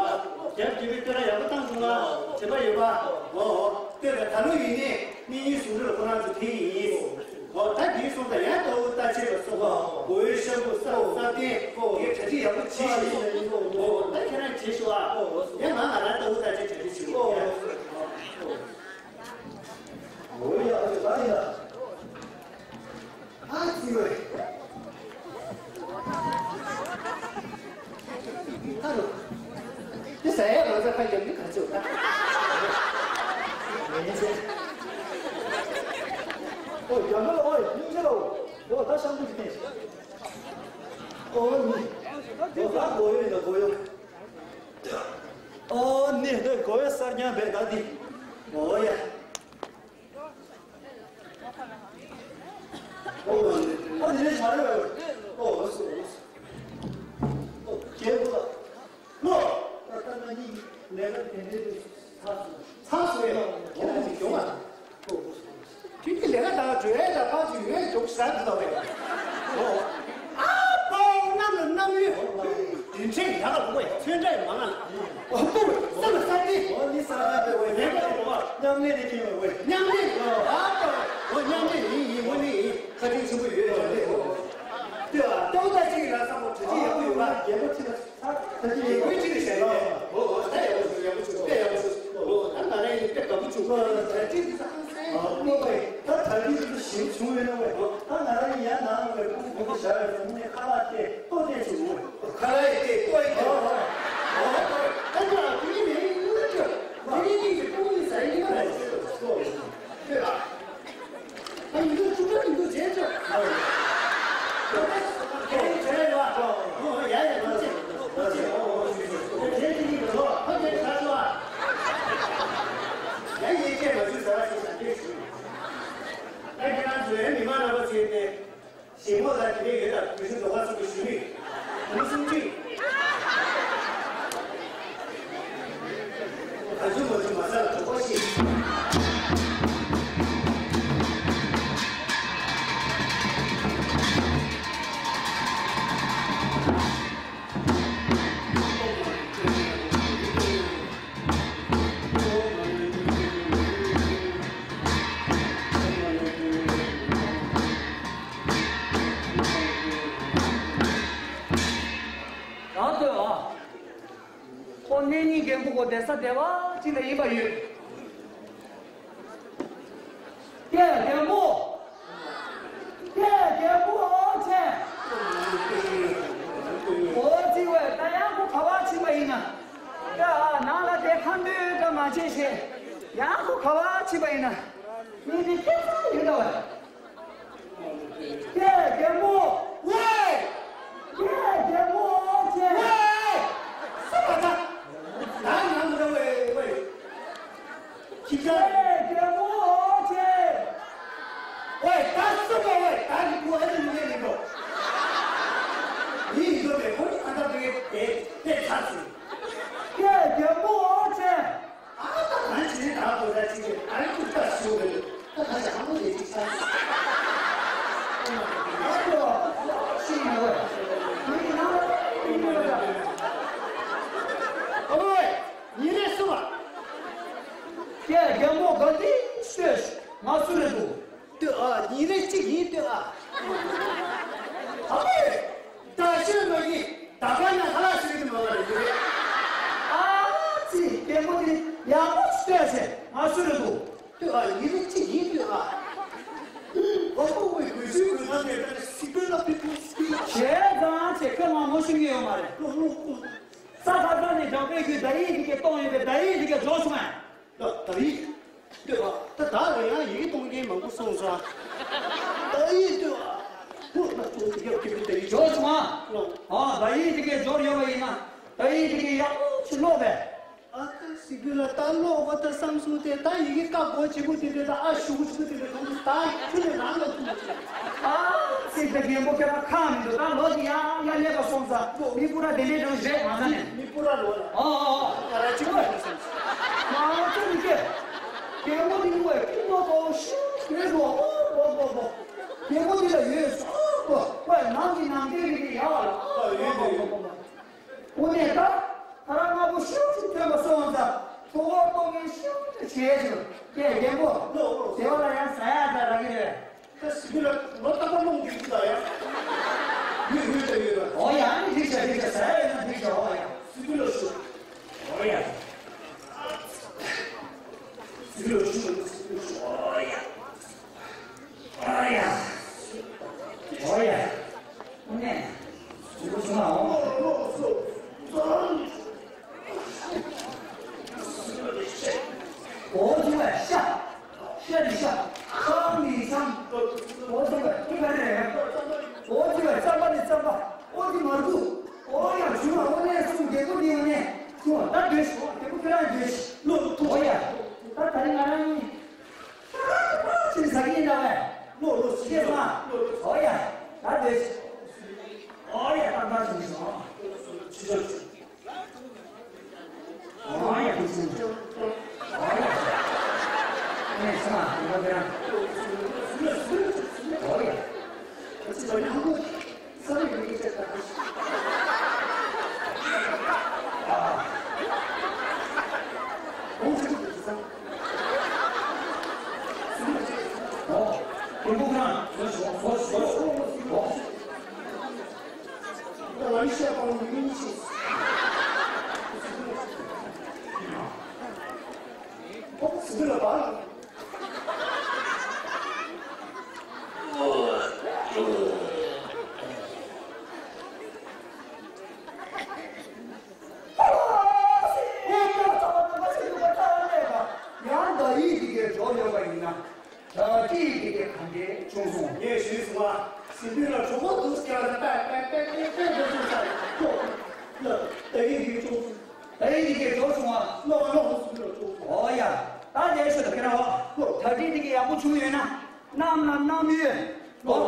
རྒྱབ་ཀྱི་བའི་ཁྱོད་རང་ཡག་པོ་བཏང་སོང་ང་། དྲན་པ་ཡོད་པ། ཨོ་ཨོ། ལྟོས་ད་ད་ལོ་ཡིན་ནས་གཉེན་ཉེ་ཟུང་འཇུག་ཁོ་རང་ཚོ་ཕེབས་ཡིན། འོ་ད་འདིའི་སོང་ད་ཡང་རྟ་བོ་རྟ་ཆས་ལ་སོགས་པ་གོས་ཤམ་བུ་ས་ས་སྟེང་གི་གྲ་སྒྲིག་ཡག་པོ་བྱེད་ཤིག་འོ་ད་ཁྱེད་རང་བྱེད་ཤོག་ཨ། ཡང་ང་ང་རང་རྟ་བོ་རྟ་ཆས་གྲ་སྒྲིག་བྱེད་ཤོག་ཨ། འོ་ཡ་ཨ་ཅོ་ད་ཡིན་ད། ཨ་ཙི་ཝེ། ཨ་རོ། དེ་ཟ་ཡ་ང་ཚ་ཁ་རྒྱབ་ནི་ག་ཚོད་ད། ཨོ་རྒྱ་མི་ལ་ཨོ་སྙིང་རྗེ་ལ་ཨོ། ཨོ་ད་ཤང་ཀུ་ཅི་ནས། ཨོ་ནི། ཨོ་ད་གོ་ཡོད་ད་གོ་ཡོད། ཨོ་ནི་ད་གོ་ཡོད་གསར་རྐྱང་བས་ད་འདི། ཨོ་ཡ། ཨོ་ཨོ་དེ་ནས་ཆ་རེ་བས། ཨོ་ཨོ་སོ་ཨོ་སོ། ཨོ་རྒྱལ་པོ་ལགས། ལོ། ད་ལྟ་ང་གཉིས་ལས་ཀ་དེ་འདྲའི་དུ་ཚར་སོང་། ཚར་སོང་ཡ། ཁྱེད་རང་གཉིས་ཡོང་བ་དང་། ཁྱེད་ཀྱི་ལས་ཀ་དང་གྲོས་ཡ་དང་ཕར་ ངས་ཅུང་ཟད་འདི་ལྟ་བས། ཨོ། ཨ་ཕའོ་གནམ་ལ་གནམ་ཡོད། དེ་འདྲའི་ཡག་ལ་འོ་ཚོན་ཁྲ་ཡི་མ་ང་ལ། ཨོ་ཧྥུ་ས་ལ་ས་ཏི། ཨོ་ནི་ས་ལ་ཏི་ཝེ་ལེ་པ་ཏི་ཝ། མཉམ་ལས་ནི་ཁྱེད་ཝེ། མཉམ་ལས། ཨ་ཕའོ། ཨོ་མཉམ་ལས་ཡིན་ཡིན། འོ་ནི་ཡིན། ཁ་ཏིང་ཆེན་པོ་ཡོད་ཡོད་ལེ། ཨོ། ཏི་ཨ་ཏོ་ད་ཅིག་ལ་ས་མོ་དྲི་ཅི་ཡག་པོ་ཡོད་པ། རྒྱལ་པོ་ཅི་ལ། ད་དེ་ཡི་དངོས་གཅིག་ལ་བཤད་ཡོད། འོ་འོ་ད་ཡག་པོ་བྱུང་ཡག་པོ་བྱུང་དཔེ་ཡག་པོ་བྱུང་། འོ་ད་ང་རང་ཡིན་དཔེ་དགའ་པོ་བྱུང་། ད་ཅི་ད་ད་ད་ད་ད་ད་ཞིབ་བྱུང་ཡོད་ན་བས། ད་ང་རང་ཡིན་ཡང་ནང་བས་ཕུང་ཕུང་བཞག་ཡོད་ཟེར་ནས་ཁ་ལག་དེ་ལྟོ་དེ་བྱུང་བས། ཁ་ལག་ཡི་དེ་ལྟོ་ཡི་དེ། འོ་འོ་ད་ད་དེ་ནི་མི་ཡིན་ཡིན་ལ་ཅོ། དེ་ནི་མི་ཡིན་ཕུང་ཡིན་ཟ་ཡིན་མ་རེད། ཨ་མི་འདུག་ཆུ་ཚོད་མི་འདུག་རྗེས་ཆོག་ཁྱེད་རང་བྱས་ཡོད། ཨོ་ཡ་ཡ་ལོ་ཆེ་ལོ་ཆེ། ཨོ་ཨོ་ཞུ་ཞུ་ཞུ། རྗེས་དེ་གཉིས་ཀྱི་ལོ་ཕ་གིར་ཆགས་སོང་ཨ། ཡ་ཡིན་ཆེ་མ་ཞུ་ཟ་བ་ཞིག་ཟ་ཁྱེད་ཞུ། ད་ཁྱེད་རང་ཚོས་མི་མང་རྣམ་པ་ཚོས་ཏེ། ཞེ་མོ་ལ་དེ་འདྲའི་ཡོད་དམ། དུས་ཚོད་འགྲོ་བ་ཚོ་གི་ཞུ་མི། མུ་སུམ་ཅི། ག་ཚོད་མ་ཚོད་མ་ཟ་ལ་གྲོགས་པོ་ཞིག་རང་ལྟོས་ཨ། ཁོ་གནས་རྙིང་རྒན་པོ་ཁོ་བསྡད་ས་བསྡད་པ་ཅིག་ལ་ཡིན་པ་ཡོད། ཀྱེ་རྒན་པོ། ཀྱེ་རྒན་པོ་ཨོ་ཆེ། ཨོ་ཙི་ཝེ་ད་ཡང་ཁོ་ག་པར་ཕྱིན་པ་ཡིན་ན། ཀྱེ་ཨ་ནང་ལ་བསྡད་ཁ་འདོན་འདྲ་མ་བྱེད་ཞེས། ཡང་ཁོ་ག་པར་ཕྱིན་པ་ཡིན་ན། མི་འདི་ཁྱད་མཚར་ཡིན་འདྲ་བས། ཀྱེ་རྒན་པོ། ཝེ། ཀྱེ་རྒན་པོ་ཨོ་ཆེ། ཝེ། སུ་བ་ད། ད་ང་མི་འདྲ་ཝེ་ཝེ། ཁྱི་ཀྱེ་རྒན་པོ་ཨོ་ཆེ། ཝེ་ད་སུ་བ་ཝེ་ད་ནི་ཁོ་ཨ་ནི་མི་ངན་ཡིན་འགྲོ། མི་ཡིན་འགྲོ་བས་ཁོ་ནི་ཨ་ད་བེ་བེ་བེ་ཚ་ཚུ། ཀྱེ་རྒན་པོ་ཨོ་ཆེ། ཨ་ད་གང་བྱས་ནས་ད་གོ་ད་ཅི་རེད། ཨ་རི་ཀུ་ད་ཤོ་རེད། ད་གང་བྱས་ཨ་མོ་ལས་ཅིག་ཆགས། ཨ་ལོ། ཤི་ཡིན་ནོ། ཨ་ལོ། ཉིན་རེ་སུ་བ། ཀྱེ་རྒན་པོ་ག་འདི་ཤོད་ང་སུ་རེད་འདུག་ལྟོས་ཨ། ཉིན་རེ་གཅིག་ཡིན་ལྟོས་ཨ། ཨ་ཕེ། ད་ཤོད་མ་ཡིན། ད་ག་ན་ཧ་ལ་ཤི་གི་མ་མ་རེད་ཡིན་རེད། ཨ་ཙི་རྒན་པོ་འདི་ཡག་པོ་ཞིག་ལྟོས་ཟེར་ང་སུ་རེད་འདུག་ལྟོས་ཨ། ཉིན་རེ་གཅིག་ཡིན་ལྟོས་ཨ། ཨོ་ཧོ་ཝེ་དགོས་ཚུལ་དགོས་ཐང་དེ་ལྟར་སི་པེ་ལ་པི་ཏུ་སི་པེ་ལ། བྱས་ཙང་ཁྱེད་ཁ་མ་མོ་ཤི་གི་ཡོད་མ་རེད། ལོ་ལོ་ལོ། ས་ཁ་ས་ནས་འཇང་པའི་ཁུལ་ད་ཡིག་དེ་གས་གཏོང་ཡོད་པའི་ད་ཡིག་དེ་གས་འཇོག་སོང་ངས། ལ་ད་ཡིག་ལྟོས་ཨ། ད་ད་རེ་ཡང་ཡིག་གཏོང་མཁན་མང་པོ་སོང་ཙང་། ད་ཡིག་ལྟོས་ཨ། ཧུ་ལ་ཏོ་དེ་གས་ཀྱི་ད་ཡིག་འཇོག་སོང་ཨ། ཨ་ད་ཡིག་དེ་གས་འཇོག་ཡོད་པ་ཡིན་ན་ད་ཡིག་དེ་གས་ཡག་པོ་ཅིག་ཀློག་པས། ཨ་ད་སི་པི་ལ་ད་ཀློག་པ་ད་བསམ་སོང་སྟེ། ད་ཡི་གེ་ཀ་གོ་བྱེད་པོ་དེ་འདྲ་ད་ཨ་ཤུ་གུ་ཤུ་གུ་དེ་འདྲ་གང་དུ་ད་ཁྱོད་ནས་རང་ལ་ཐུག་ཨ་ཙི་ད་རྒན་པོ་ཁྱེད་རང་ཁག་མི་འདུག་ད་ལོ་དེ་ཡང་ཡང་སླེབས་པ་སོང་ཙང་མི་སྤུ་ར་དེ་འདྲའི་འདྲ་བོ་རེད་མ་ཟ་ནས། མི་སྤུ་ར་ལོ་ལ། ཨོ་ཨོ་ཨོ། ང་རང་གཅིག་པུ་ཡིན་བསམ་སོང་། མ་ཙི་མི་སྐྱེ། རྒན་པོ་དེ་ནི་ཝེ་ཁྱི་མོ་ཏོ་ཤུ་རེད་འགྲོ། ཨོ་ཧོ་ཧོ་ཧོ། རྒན་པོ་དེ་ལ་ཡོད་སོ་ཧོ། ཝེ་ནང་གི་ནང་བསྟན་རིག་གི་ཡག་ལ། ཨོ་ཡོད་ཡོད་ཡོད། དངོས་གནས་ད། ད་རང་སྔ་པོ་ཤུགས་ཆེ་ཐོན་པ་སོང་ཙང་གྲོད་ཁོག་ལྟོགས་མཁན་ཤུགས་ཆེ་བྱས་བྱུང་། ཀྱེ་རྒན་པོ། ལོ་ལོ། དེ་བ་ལ་ཡང་ཟ་ཡག་ད་རག་གི་རེད། ད་སི་པི་ལ་ལོ་རྟག་པར་སློང་རྒྱུ་ཡོད་ད་ཡ། ཡོད་ཡོད་ད་ཡོད་ད། ཨོ་ཡ་ནི་འགྲིག་བྱ་འགྲིག་བྱ། ཟ་ཡག་ཡོད་ན་འགྲིག་བྱ། ཨོ་ཡ། སི་པི་ལ་ཤུ། ཨོ་ཡ། སི་པི་ལ་ཤུ། སི་པི་ལ་ཤུ། ཨོ་ཡ། ཨ་ཡ། ཨོ་ཡ། ཨ་ནེ། ཨོ་ཡ། ཨོ་ཡ། ཤ། ཤ་ནི་ཤ། ཤ་ནི་ཤ། ཨོ་ཡ། ཨོ་ཡ། རྩམ་པ་ནི་རྩམ་པ། ཨོ་ཡ། མར་ཁུ། ཨོ་ཡ། བྱུང་བ་ཨོ་ནེ་གསུམ་རྒྱལ་པོ་འདི་ཡོང་ནས་བྱུང་བ་ད་འདོད་ཤོག་རྒྱལ་པོ་ཁྱོད་རང་འདོད་ཤོག་ཨོ་ཡ། ད་ད་རིང་ང་རང་གཉིས། ཅི་ཟ་གི་ཡིན་ན་བས། ལོ་ལོ་ཤེས་སོང་ཨ། ལོ་ལོ། ཨོ་ཡ། ད་འདོད་ཤོག་ཨོ་ཡ། ད་ད་ཅི་སོང་ཨ། ཅི་ཟ། ཨོ་ཡ། ཅི་ཟ། ཨོ་ཡ། ནས་སོང་ཨ། ང་རང་། ཨོ་ཡ། ཁྱོད་ཚོ་ཉང་གོ་ས་རུ་ཡོད་ཀྱི་ཆེད་དུ། ཨོ། ཀྲུང་གོ་ཁང་། ཨོ། ཨོ། ཨོ། ཨོ། ཨོ། ཨོ། ཨོ། ཡང་ད་ཡིག་དེ་གའི་འབྱོར་ཡོད་པ་ཡིན་ན། ད་ཅི་ཡིག་དེ་གའི་གང་གའི་བྱུང་སོང་། ངས་ཞུས་སོང་ཨ། སྲིད་དོན་ལ་གྲོགས་པོ་འདུག་ཀྱང་ད་པད་པད་པད་པད་པད་འདུག་ས་ཁྱོད་ལ་ད་ཡིག་དེ་བྱུང་སོང་། ད་ཡིག་དེ་གའི་འབྱོར་སོང་ཨ། ལོ་ལོ་སྲིད་དོན་ལ་གྲོགས་སོང་། ཨོ་ཡ། ད་ལས་ཤོད་ད་ཁྱེད་རང་ཨོ། ད་ཅི་དེ་གའི་ཡག་པོ་བྱུང་ཡོད་ན། གནམ་ལ་གནམ་ཡོད། ལོ།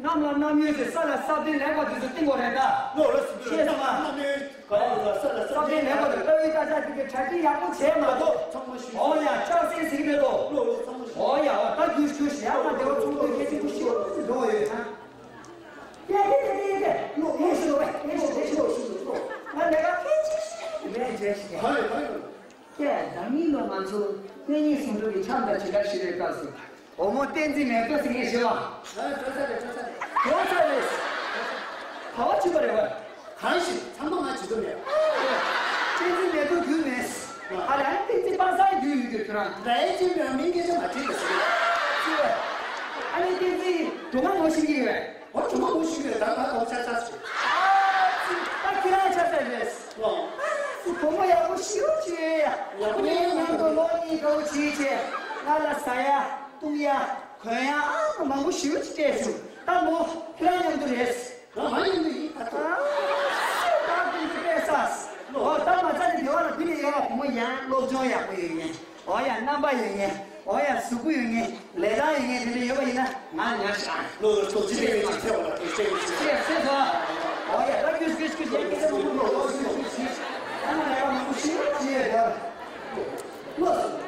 གནམ་ལ་གནམ་ཡོད་ཟེར། ས་ལ་ས་བདེ་ལེགས་པ་དེ་ཚོ་བསྟན་དགོས་རེད་ད། ལོ་ལ་སི་ཤེས་སོང་ང་། གནམ་ཡོད་ག་ལ་ས་ལ་ས་ས་བདེ་ལེགས་པ་དེ་ལྟ་བུའི་ད་ཆ་དེ་གའི་གྲ་སྒྲིག་ཡག་པོ་བྱས་མ་གཏོགས། ཚང་མ་ཞུས། ཨོ་ཡ་ལྕགས་སྲེག་ཟིག་མེད་དོ། ལོ་ལོ་ཚང་མ་ཞུས། ཨོ་ཡ་ཨོ་ད་རྒྱུགས་རྒྱུགས་ཡག་མ་བདེ་བ་ཚོང་དུས་ཁྱེད་ཚོ་ཤི་འགྲོ་ཡོད་ཧ། ཡ་ཡ་ཡ་ཡ་ཡ། ལོ་ལོ་ཞུ་ལོ་ལོ་ཞུ་ལོ་ཞུ་ལོ་ང་ལས་ཀ་ཕལ་ཆེར་ཤེས་ཀྱི་མེད་བྱས་ཤིག་ག་ཡོད་ག་ཡོད། ཀྱེ། ད་ནི་ལོ་ང་ཚོ་ཀུན་ཉིད་ཟུང་འབྲེལ་གྱི་འཆམ་དང་བྱེད་ཐབས་ཤིག་རེད་སྐབས་སུ། འོ་མོ་བསྟན་འཛིན་མེ་ཏོག་ཟེར་མཁན་ཞིག་ལ། ཨ་འགྲོ་ས་རེད་འགྲོ་ས་རེད། འགྲོ་ས་རེད། ག་བ་བྱུང་བ་རེད་བ། གང་ཞིག་ཚང་མ་ང་བྱེད་ཐུབ་མེད། བསྟན་འཛིན་མེ་ཏོག་རྒྱུས་མེད། ཨ་ལ་ཨ་ནི་བསྟན་འཛིན་པ་སངས་རྒྱུས་ཡོད་རྒྱུ་ཁྱོད་རང་། ད་ཨེ་ཅེ་མེད་མིང་སྐད་ཆ་མ་དྲིས་པ་ཞིག་ཨ་ནི་བསྟན་འཛིན་སྒྲོལ་མ་ངོ་ཤེས་ཀྱི་ཡོད། ཨོ་གྲུ་མ་མོ་ཞིག་རེད། ད་ད་ད་ཆ་ཆ་ཞིག་ཨ་ཙི་ད་ཁྱེད་རང་ཆ་ཚ་རེད། ཨོ། ཨ་ཙི་བུ་མོ་ཡག་པོ་ཞེ་པོ་ཅིག་ཡོད་ཡ། ཡག་པོ་ངའི་མཉམ་དུ་ལོ་གཉིས་དགའ་བོ་བྱེད་བྱེད། ང་ལ་ཟ་ཡ་བཏུང་ཡ་གོན་ཡ་ཨ་མང་པོ་ཞེ་པོ་ཅིག་སྤྲད་བྱུང་། ད་མོ་ཁྱེད་རང་མཉམ་དུ་རེད། ང་ང་མཉམ་དུ་ཡིན་ད་ཚོ། ཨ་ཙི་ད་ཁོང་ཚོ་སྤྲད་ས། ཨོ་ད་མ་ཚ་ནི་དེ་བ་ལ་དེ་ལས་ཡག་བ་བུ་མོ་ཡང་སློབ་སྦྱོང་ཡག་པོ་ཡོད་ངེས། ཨོ་ཡ་རྣམ་པ་ཡོད་ངེས། ཨོ་ཡ་གཟུགས་པོ་ཡོད་ངེས། ལས་སྟངས་ཡོད་ངེས། དེ་འདྲ་ཡོད་པ་ཡིན་ན་ང་ཉར་ཤག་ལོ་ལོ་ཐུགས་རྗེ་ཆེ། ཅིག་ཆེ་བ་ལ་ཐུགས་རྗེ་ཆེ། ཅིག་ཆེ་སོང་། ཨོ་ཡ་ད་ཁྱོད་ཁྱོད་ཁྱོད་ཁྱོད་ཡ་ཁྱོད་ཚོ་ལོ་ལོ་ཞིག་ཁྱོད་ཁྱོད་ཁྱོད་ད་ང་ཡ་མང་པོ་ཞིག་ཅིག་ཡ་ཡ་ལོ་སོང་།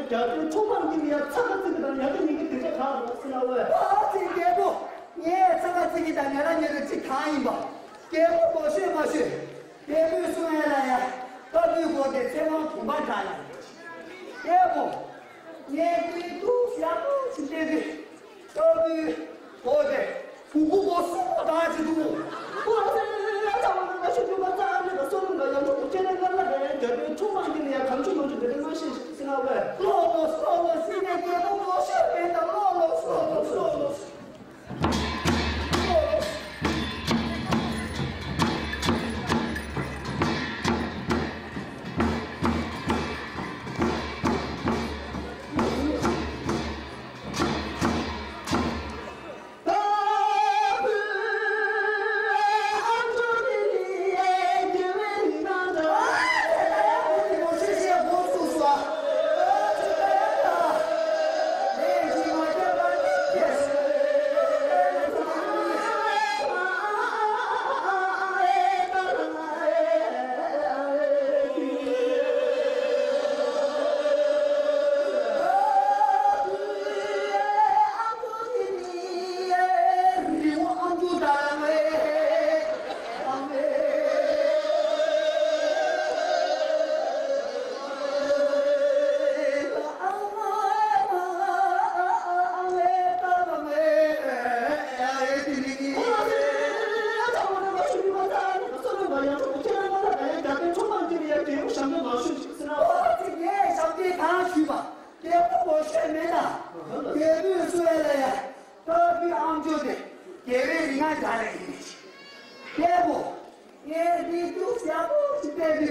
རྒྱལ་པོའི་ཁྲོམ་ཁར་འདི་ལ་ཡ་ཚ་ཁ་རྩི་གི་དང་ཉལ་ཁ་ཉལ་གི་དེ་ཚོ་གང་རེད་ཟེར་ན་ཝེ། ཨ་ཙི་རྒྱལ་པོ། ངས་ཚ་ཁ་རྩི་གི་དང་ཉལ་ཁ་ཉལ་གི་ཅི་གང་ཡིན་པ། རྒྱལ་པོ་མ་ཤོད་མ་ཤོད། རྒྱལ་པོས་གསུང་ཡ་ལ་ཡ། ལྟ་བུའི་སྒོ་དེ་ཚེ་དབང་བུམ་པ་འདྲ་ལ། རྒྱལ་པོ། ངས་ཀུན་ཏུ་ཡག་པོ་ཞིག་བལྟས་ཏེ། ལྟ་བུའི་སྒོ་དེ་གུ་གུ་སྒོ་གསུམ་པོ་དག་ཅིག་འདུག་ཁོ་ཚོས་ལ་ཚ་བ་ན་ཤོད་རྒྱུ་མ་རྩ་ནས་ལ་སོ་ནམ་ལ་ཡང་ཁོ་ཁྱེད་ནས་ང་ལ་རེད། རྒྱལ་པོའི་ཁྲོམ་ཁར་འདི་ལ་ཡ་གང་བྱུང་མང་བྱུང་དེ་འདྲ་མ་བཤད་ཟེར་ན་ཝེ། ལོ་ལོ་སོ་ལོ་སི་ནས་རྒྱལ་པོ་ལོ་ཤོད་མེད་ད་ལོ་ལོ་སོ་ལོ་སོ་ལོ། རྒྱལ་པོ་མ་ཤོད་མེད་ན། རྒྱལ་པོས་གསུང་ཡ་ལ་ཡ། ལྟ་བུའི་ཨམ་ཅོག་དེ་དགེ་བའི་རིགས་ལྔ་འདྲ་ལ་ཡིན། རྒྱལ་པོ། ངས་འདི་ཏུ་ཡག་པོ་ཞིག་བལྟས་ཏེ།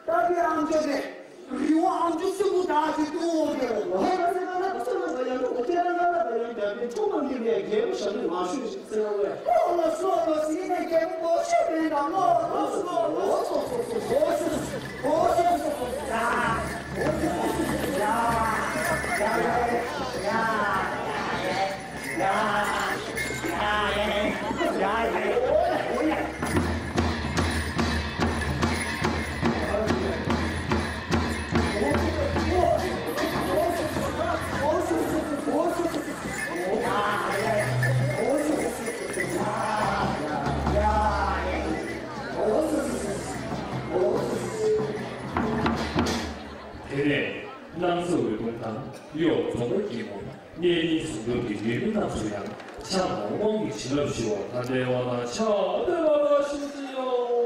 ལྟ་བུའི་ཨམ་ཅོག་དེ་རི་བོ་ཨམ་ཅོག་གསུམ་པོ་དག་ཅིག་འདུག་ཟེར་བ། ཧེ་མ་ཟེར་ན་ལ་སོ་ལ་ང་ཡང་ཁོ་ཁྱེད་རང་ང་ལ་ང་ཡང་རྒྱལ་པོའི་ཁྲོམ་ཁར་འདི་ལས་རྒྱལ་པོ་ཞབས་ནས་མ་ཞུས་ཤིག་ཟེར་བ་ལས། ལོ་ལོ་སོ་ལོ་ཟིན་ནས་རྒྱལ་པོ་མ་ཞུས་མེད་ན་ལོ་ལོ་སོ་ལོ་སོ་སོ་སོ་སོ་སོ་སོ་སོ་སོ་སོ་སོ་སོ་སོ་སོ་སོ་སོ། དེ་ནས་སྣང་ཚ་འོད་འབུམ་དང་གཡོ་རྫོང་དཔོན་སྐྱིད་མོ། གནས་རྙིང་ཟུང་དྲུང་གི་མི་བུ་རྣམས་སུ་ཡང་ཕྱག་ན་དབང་གི་བྱིན་རླབས་ཞུ་བ་དང་འབྲེལ་བ་དང་ཕྱག་འཚལ་བ་དང་ཞུ་ཞུ་ཡོད།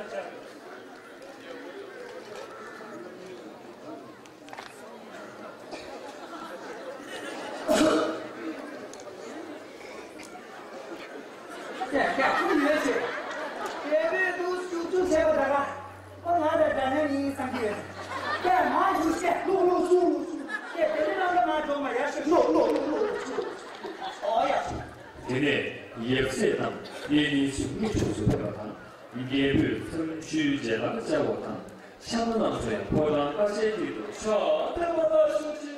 ཀྱེ་ཀྱེ་ཁུ་ཡོད་ཅེ། ཀྱེ་བོད་དུ་བཞུགས་ཚུལ་བྱས་པ་ད་ག་ཨོ་ང་དང་འདྲ་མཉམ་ཡིན་བསམ་གྱི་ཡོད། ཀྱེ་མ་བཞུགས་ཤེ་ལོག་ལོག་སུ་ལོག་སུ། ཀྱེ་དེ་ནི་ལམ་ལ་མ་འགྲོ་མ་ཡར་ཤོག་ལོག་ལོག་ལོག་ལོག་ལོག་སུ། ཨོ་ཡ། དེ་ནས་ཡབ་སྲས་རྣམས་གཡས་གཉིས་སུ་མིག་ཆུ་ཚུར་ཕུལ་བ་དང་། རྒྱལ་པོས་ཚུལ་ཁྲིམས་ཞུས་རྗེས་ལམ་བཅར་བ་དང་། ཤ་མོ་རྣམས་སུ་ཡང་ཕོ་བྲང་དཀར་ཆེན་དཀྱིལ་དུ་ཕྱག་འཚལ་བ་ལ་ཞུགས་ཤིག་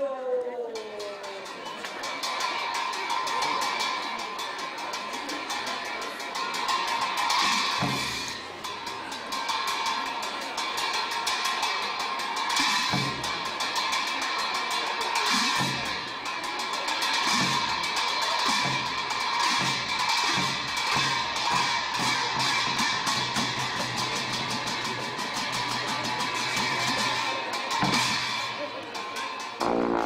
ཨོ།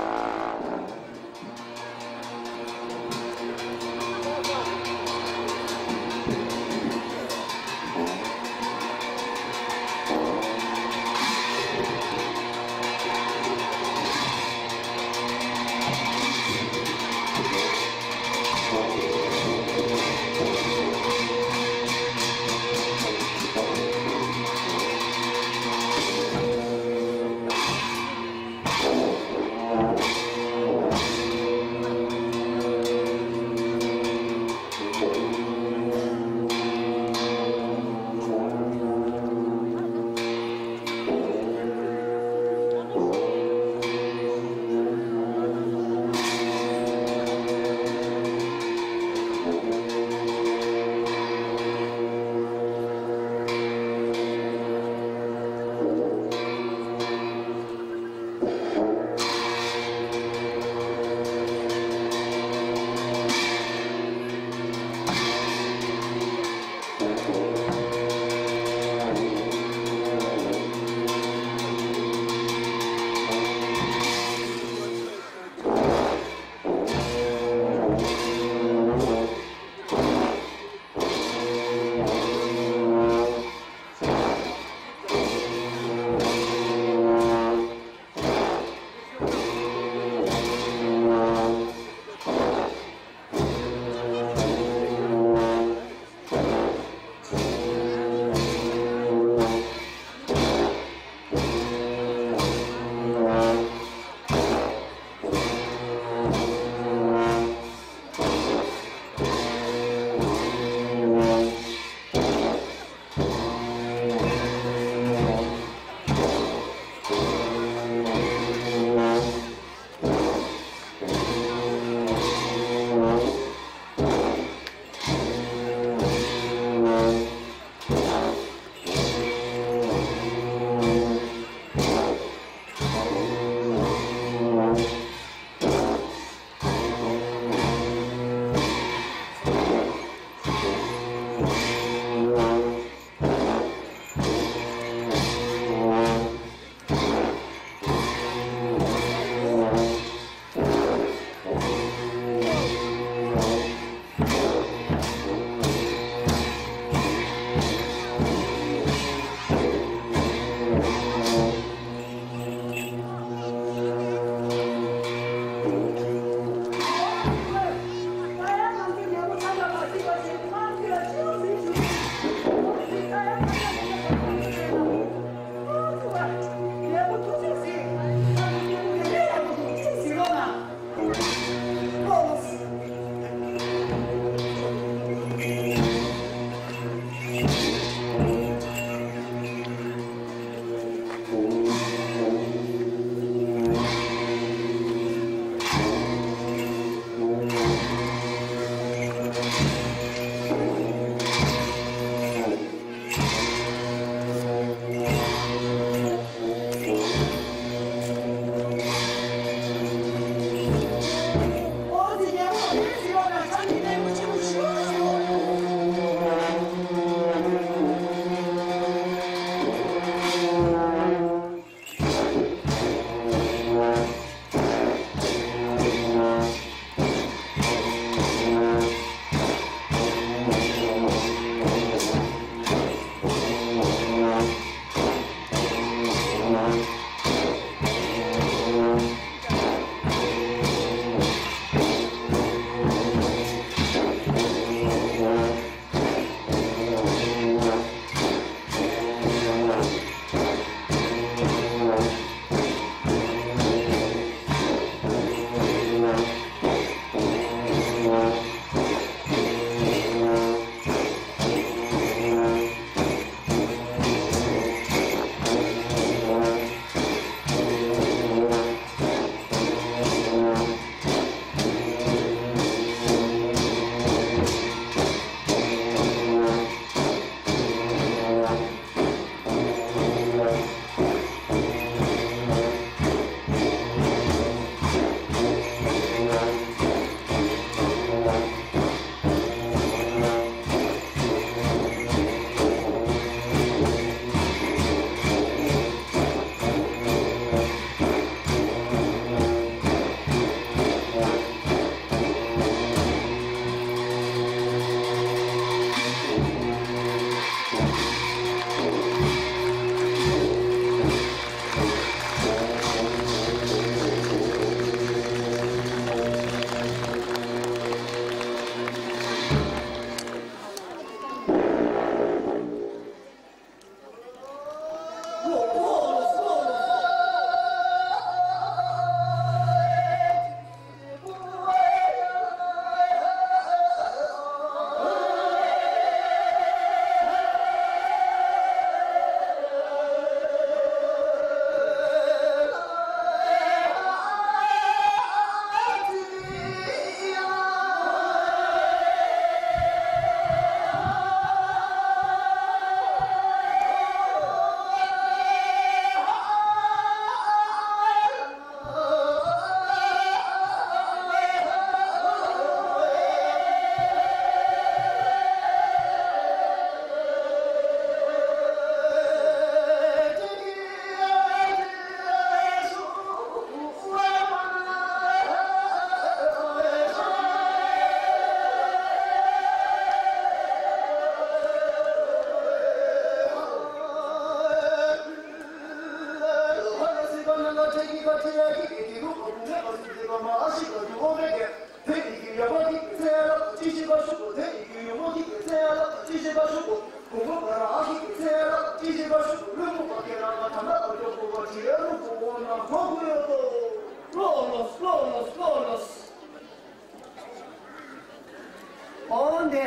འོ་འདི།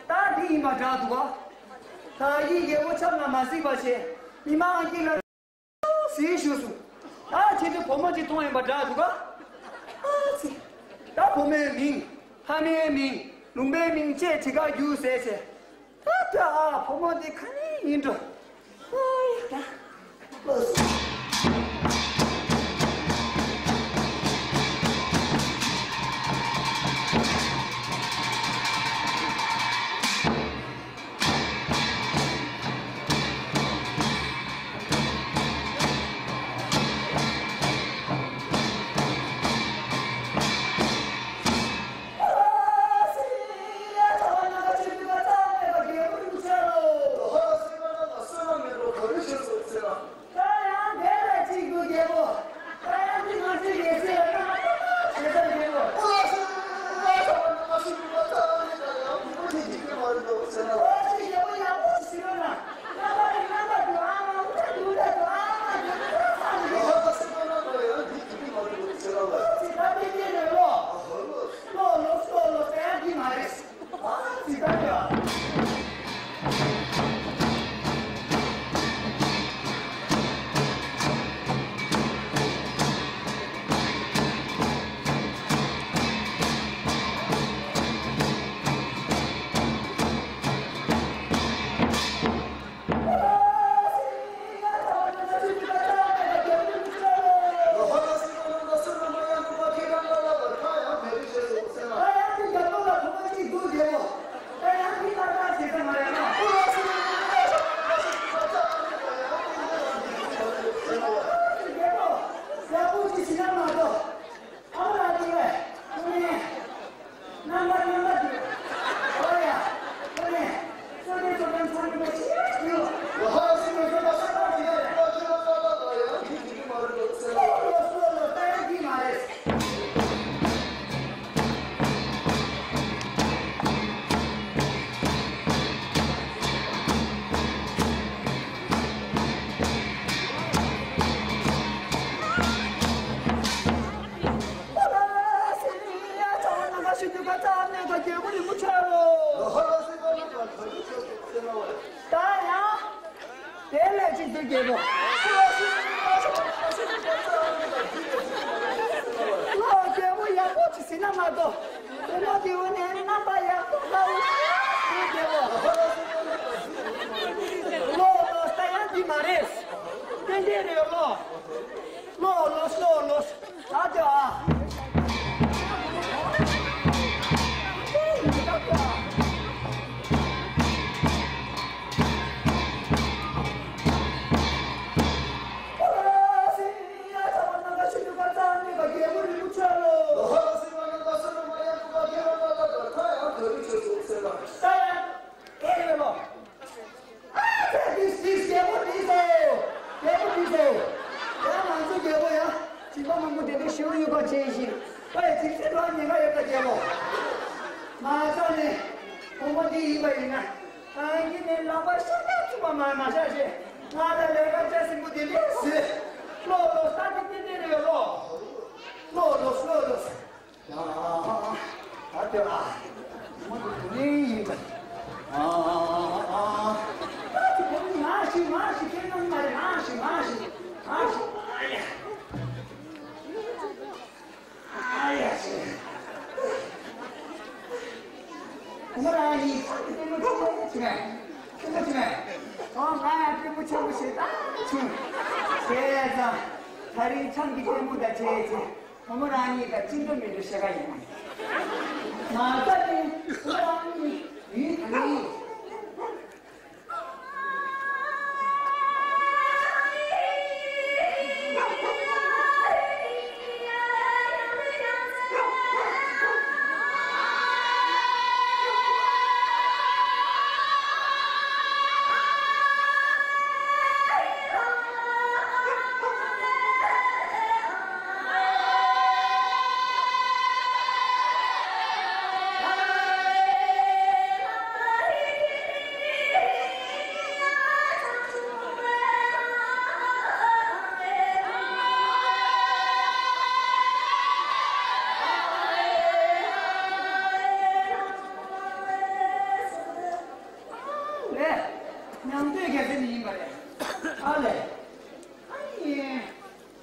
ད་འདི་ཡིན་པ་འདྲ་འདུག་ག་ད་ཡིག་རྒྱལ་པོ་ཆབ་ན་མ་གཟིགས་པ་བྱས། མི་མང་གི་ལ། ཟིན་ཞུས་སོང་། ད་ཁྱེད་ཚོས་བུ་མོ་ཅིག་མཐོང་ཡོད་པ་འདྲ་འདུག་ག་ཨ་ཙི། ད་བུ་མོའི་མིང་། ཕ་མའི་མིང་། ལུང་པའི་མིང་བཅས་ཇི་ག་རྒྱུགས་ཟེར་བྱས། ད་ལྟ་ཨ་བུ་མོ་འདི་ག་ནས་ཡིན་འགྲོ། ཨོ་ཡ་ད། ད་ཡང་དེ་ལ་གཅིག་ཏུ་རྒྱལ་པོ། ད་ཡང་འདི་ང་ཚོའི་ཡེ་ཤེས་ལ་ཀ་ཏོ་ཏོ་བྱེད་ས་རྒྱལ་པོ། ཨོ་ཙི་རྒྱལ་པོ་ཡག་པོ་ཞིག་ཡོད་ན། རྣམ་པ་རེ་རྣམ་པ་དུ་ཨ་མ་ཨུ་ཏྲ་དུ་ཨུ་ཏྲ་དུ་ཨ་མ་དུ་ཨུ་ཏྲ་ས་དུ་ཨུ་ཏྲ། ཨོ་ཙི་ད་དེ་དེ་རེད་ལོ། ལོ་ལོ་ལོ་ལོ་ད་ཡང་འདི་མ་རེད། ད་ཡང་། དེ་ལས་གཅིག་ཏུ་རྒྱལ་པོ། ལོ་རྒྱལ་པོ་ཡག་པོ་ཅིག་ཟིན་ན་མ་གཏོགས། དེ་ནོ་དེ་བོ་ནས་རྣམ་པ་ཡག་པོ་ལྟ་བུ་ཞིག་རྒྱལ་པོ། ལོ་ལོ་ད་ཡང་འདི་མ་རེད། ཏན་ཏན་རེད་ལོ། ལོ་ལོ་ལོ་ལོ། ད་དེ་ཨ། ཨ་ཙི། དེ་དེ་རྒྱལ་པོ་དེ་ཚོ། རྒྱལ་པོ་དེ་ཚོ། ཡང་ང་ཚོ་རྒྱལ་པོ་ཡང་། ཁྱིམ་པ་མང་པོ་དེ་འདྲ་ཞེ་པོ་ཡོད་པ་བྱས་ཤིང་། ཨ་ཡ་ཅིག་ཚེ་ཐོག་ཉེན་ཁ་ཡོད་པ་རྒྱལ་པོ། མ་རྩ་ནས། བུ་མོ་འདི་ཡིན་པ་ཡིན་ན། ཨ་ཡིན་ནས་ལག་པ་ཤ་སྟག་ཚུགས་པ་མ་མ་བཞག་བྱས། ང་ལ་ལས་ཀ་བྱ་ཟིན་པོ་དེ་འདྲས་ཟེར། ལོ་ལོ་ས་དེ་དེ་དེ་རེད་ལོ། ལོ་ལོ་ལོ་ལོ། ཡ། ད་དེ་ལ། མོ་དེ་དེ་ནས་ཡིན་པ། ཨ། ད་དེ་གོང་མ་ཞིག་མ་ཞིག་ཁྱེད་རྣམ་མ་རེད། མ་ཞིག་མ་ཞིག་མ་ཞིག་ཨ་ཡ། ཨ་ཡ་ཞིག་ཁོ་མོ་རང་ཡིན་ཚང་གི་ལྟད་མོ་ཆེན་པོ་ཆེ་མེད། ཆེན་པོ་ཆེ་མེད། ཨོ་ང་ཡང་ལྟད་མོ་ཆེན་པོ་ཞེ་དྲག་བྱུང་། བྱས་ཙང་། ད་རིང་ཆང་གི་ལྟད་མོ་དང་བྱས་ཙང་། ཁོ་མོ་རང་གཉིས་ཀ་ཅི་འདྲ་མི་འདྲ་བཤད་ཀ་ཡིན། མ་རྩ་ནས་ཁོ་རང་གཉིས་ཡུལ་གང་ཡིན།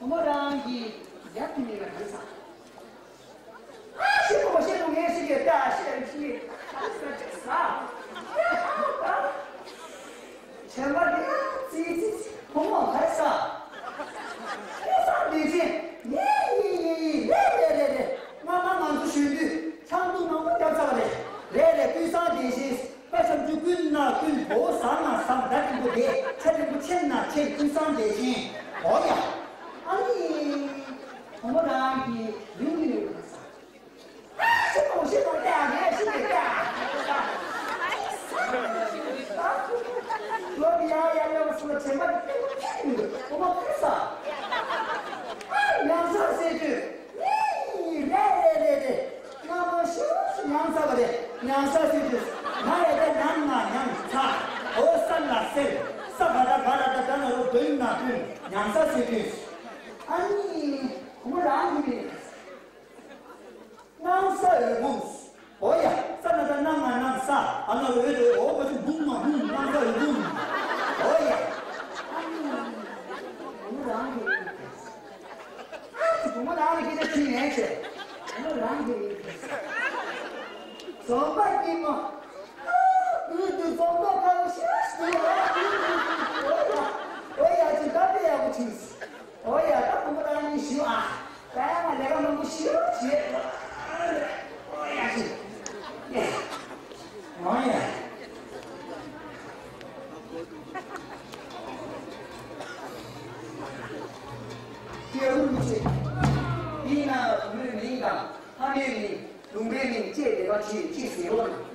བུ་མོ་རང་གིས་ཡར་ཐོན་ནས་ལ་ག་རེ་ཟ། ཨ་ཤི་བུ་མོ་ཤི་བུ་ངས་ཤི་གེ་ད་ཤི་ཤི་ག་རེ་ཟ་ཅིག་ཟ། བྱེ་མ་དེ་ཙི་ཙི་ཙི་བུ་མོ་ག་རེ་ཟ། ཀུན་བཟང་བདེ་ཆེན། ཡེ་ཡེ་ཡེ་ཡེ་རེད་རེད་རེད་རེད། སྔ་མ་ང་ཚོ་གཞོན་དུས་ཆང་འཐུང་མང་པོ་བརྒྱབ་ཚར་བ་རེད། རེད་རེད། ཀུན་བཟང་བདེ་ཆེན། པ་ཤམ་ཆུ་ཀུན་ན་ཀུན། བོ་ཟ་ན་ཟ། མདའ་འགྲེང་བུ་བདེ། ཆ་འགྲེང་བུ་ཆེན་ན་ཆེན། ཀུན་བཟང་བདེ་ཆེན། འོ་ཡ། ཨ་ནི། བུ་མོ་རང་གིས་ཡུག་ཡུག་ཡུག་ཟ། ཤི་མོ་ཤི་མོ་ཏེ་ཨ་ནེ་ཤི་ཏེ་ཏེ་ཨ། ལོ་ཡ་ཡ་ཡ་སུ་ལ་ཆེན་པ་ཏེ་ཏེ་བུ་མོ་ཁུ་ས། ཨ་ཡང་ས་སེ་ཏུ། ཡེ་ཡེ་རེད་རེད་རེད་རེད། སྔ་མ་ཤི་ཡང་ས་བ་རེད། ཡང་ས་སེ་ཏུ། ང་རེད་ད་ཉང་ང་ཉང་ཚ། འོ་ས་ལ་སེ། ས་ག་ད་ག་ར་ད་ད་ན་རོ་དོན་ན་དོན། ཡང་ས་སེ་ཏུ། ཨ་ནི། བུ་མོ་རང་གི་མིང་། སྣང་ས་འོད་འབུམ། འོ་ཡ། ས་ན་ད་སྣང་ང་སྣང་ས། ཨ་ན་འོད་འོད་འོ་བ་ཅི་འབུམ་མ་འབུམ། སྣང་ས་འོད་འབུམ། འོ་ཡ། ཨ་ནི། བུ་མོ་རང་གི་ཨ་ཙི་བུ་མོ་རང་གི་སྐད་ཆ་དྲིས་ནས་ཆེ། བུ་མོ་རང་གི་རྫོང་པ་སྐྱིད་མོ། འུ་དུ་རྫོང་པ་ཁ་བ་ཤ་ཤ། འོ་ཡ། འོ་ཡ་ཅི་ད་དཔེ་ཡག་པོ་བྱུང་། འོ་ཡ། ད་བུ་མོ་རང་གཉིས་ཞུ་ཨ། ད་ཡང་ང་ལས་ཀ་མང་པོ་ཞུ་བྱེད། འོ་ཡ་ཞུ། འོ་ཡ། ཀྱེ་རིན་པོ་ཆེ། དེས་ན་བུ་མོའི་མིང་དང་ཕ་མའི་མིང་། ལུང་པའི་མིང་བཅས་དེ་ག་ཅིག་ཅིག་ཟེར་རོགས་གནང་།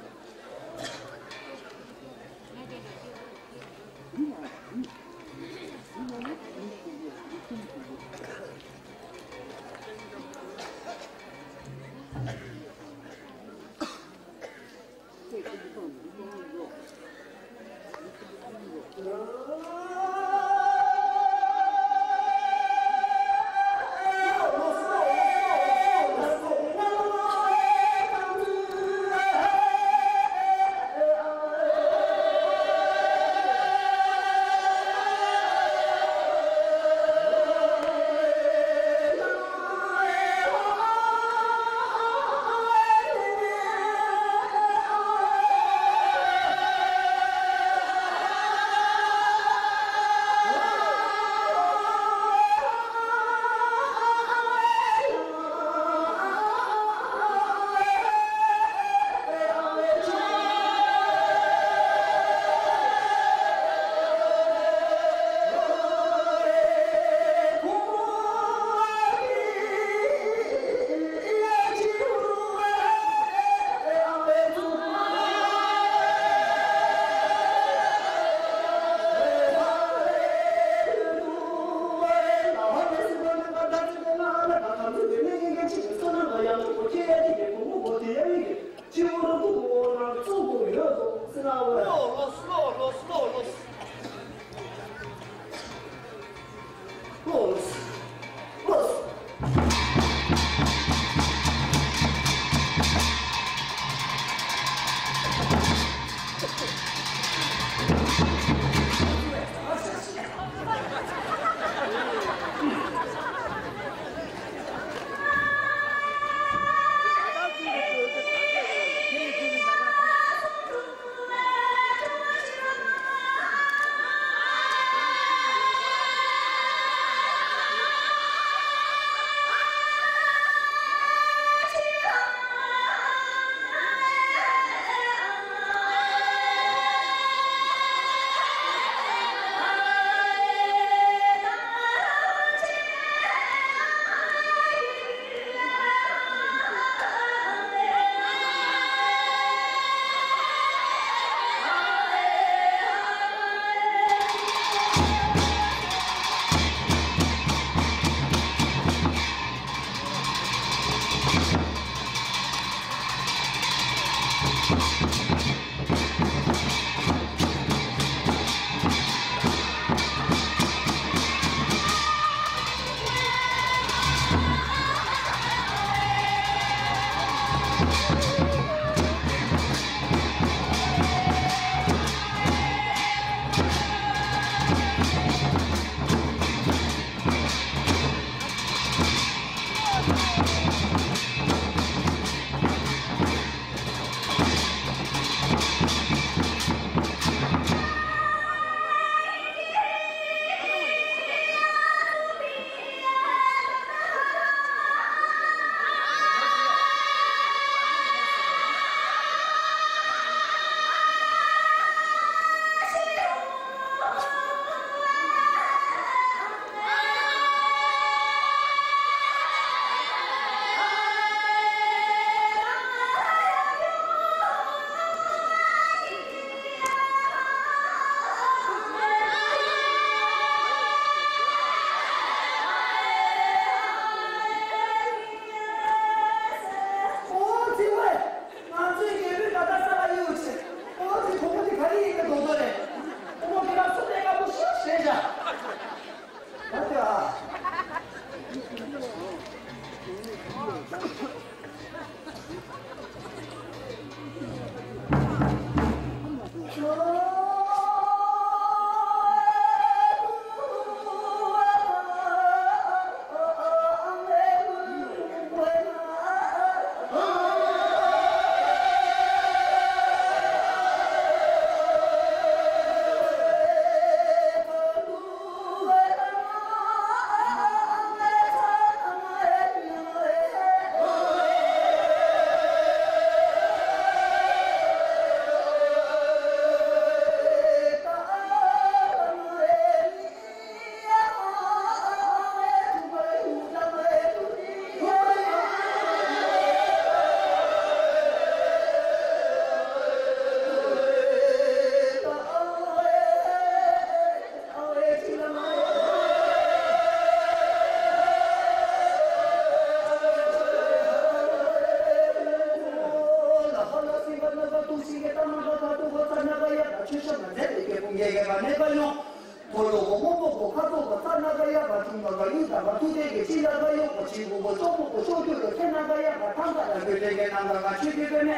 ལ་ཀ་ཡ་ག་ཐུག་ན་ག་ཡུལ་དང་ག་ཐུག་དེ་གི་ཕྱི་ལ་ཀ་ཡོག་ག་ཕྱི་གུ་གོ་ཙོག་པོ་གོ་ཤོག་ཐུག་ལ་ཚེ་ན་ཀ་ཡ་ག་ཐང་ཀ་ལ་ཁོས་དེ་གི་ནང་ཀ་ག་ཆོས་ཀྱི་པེ་མེ།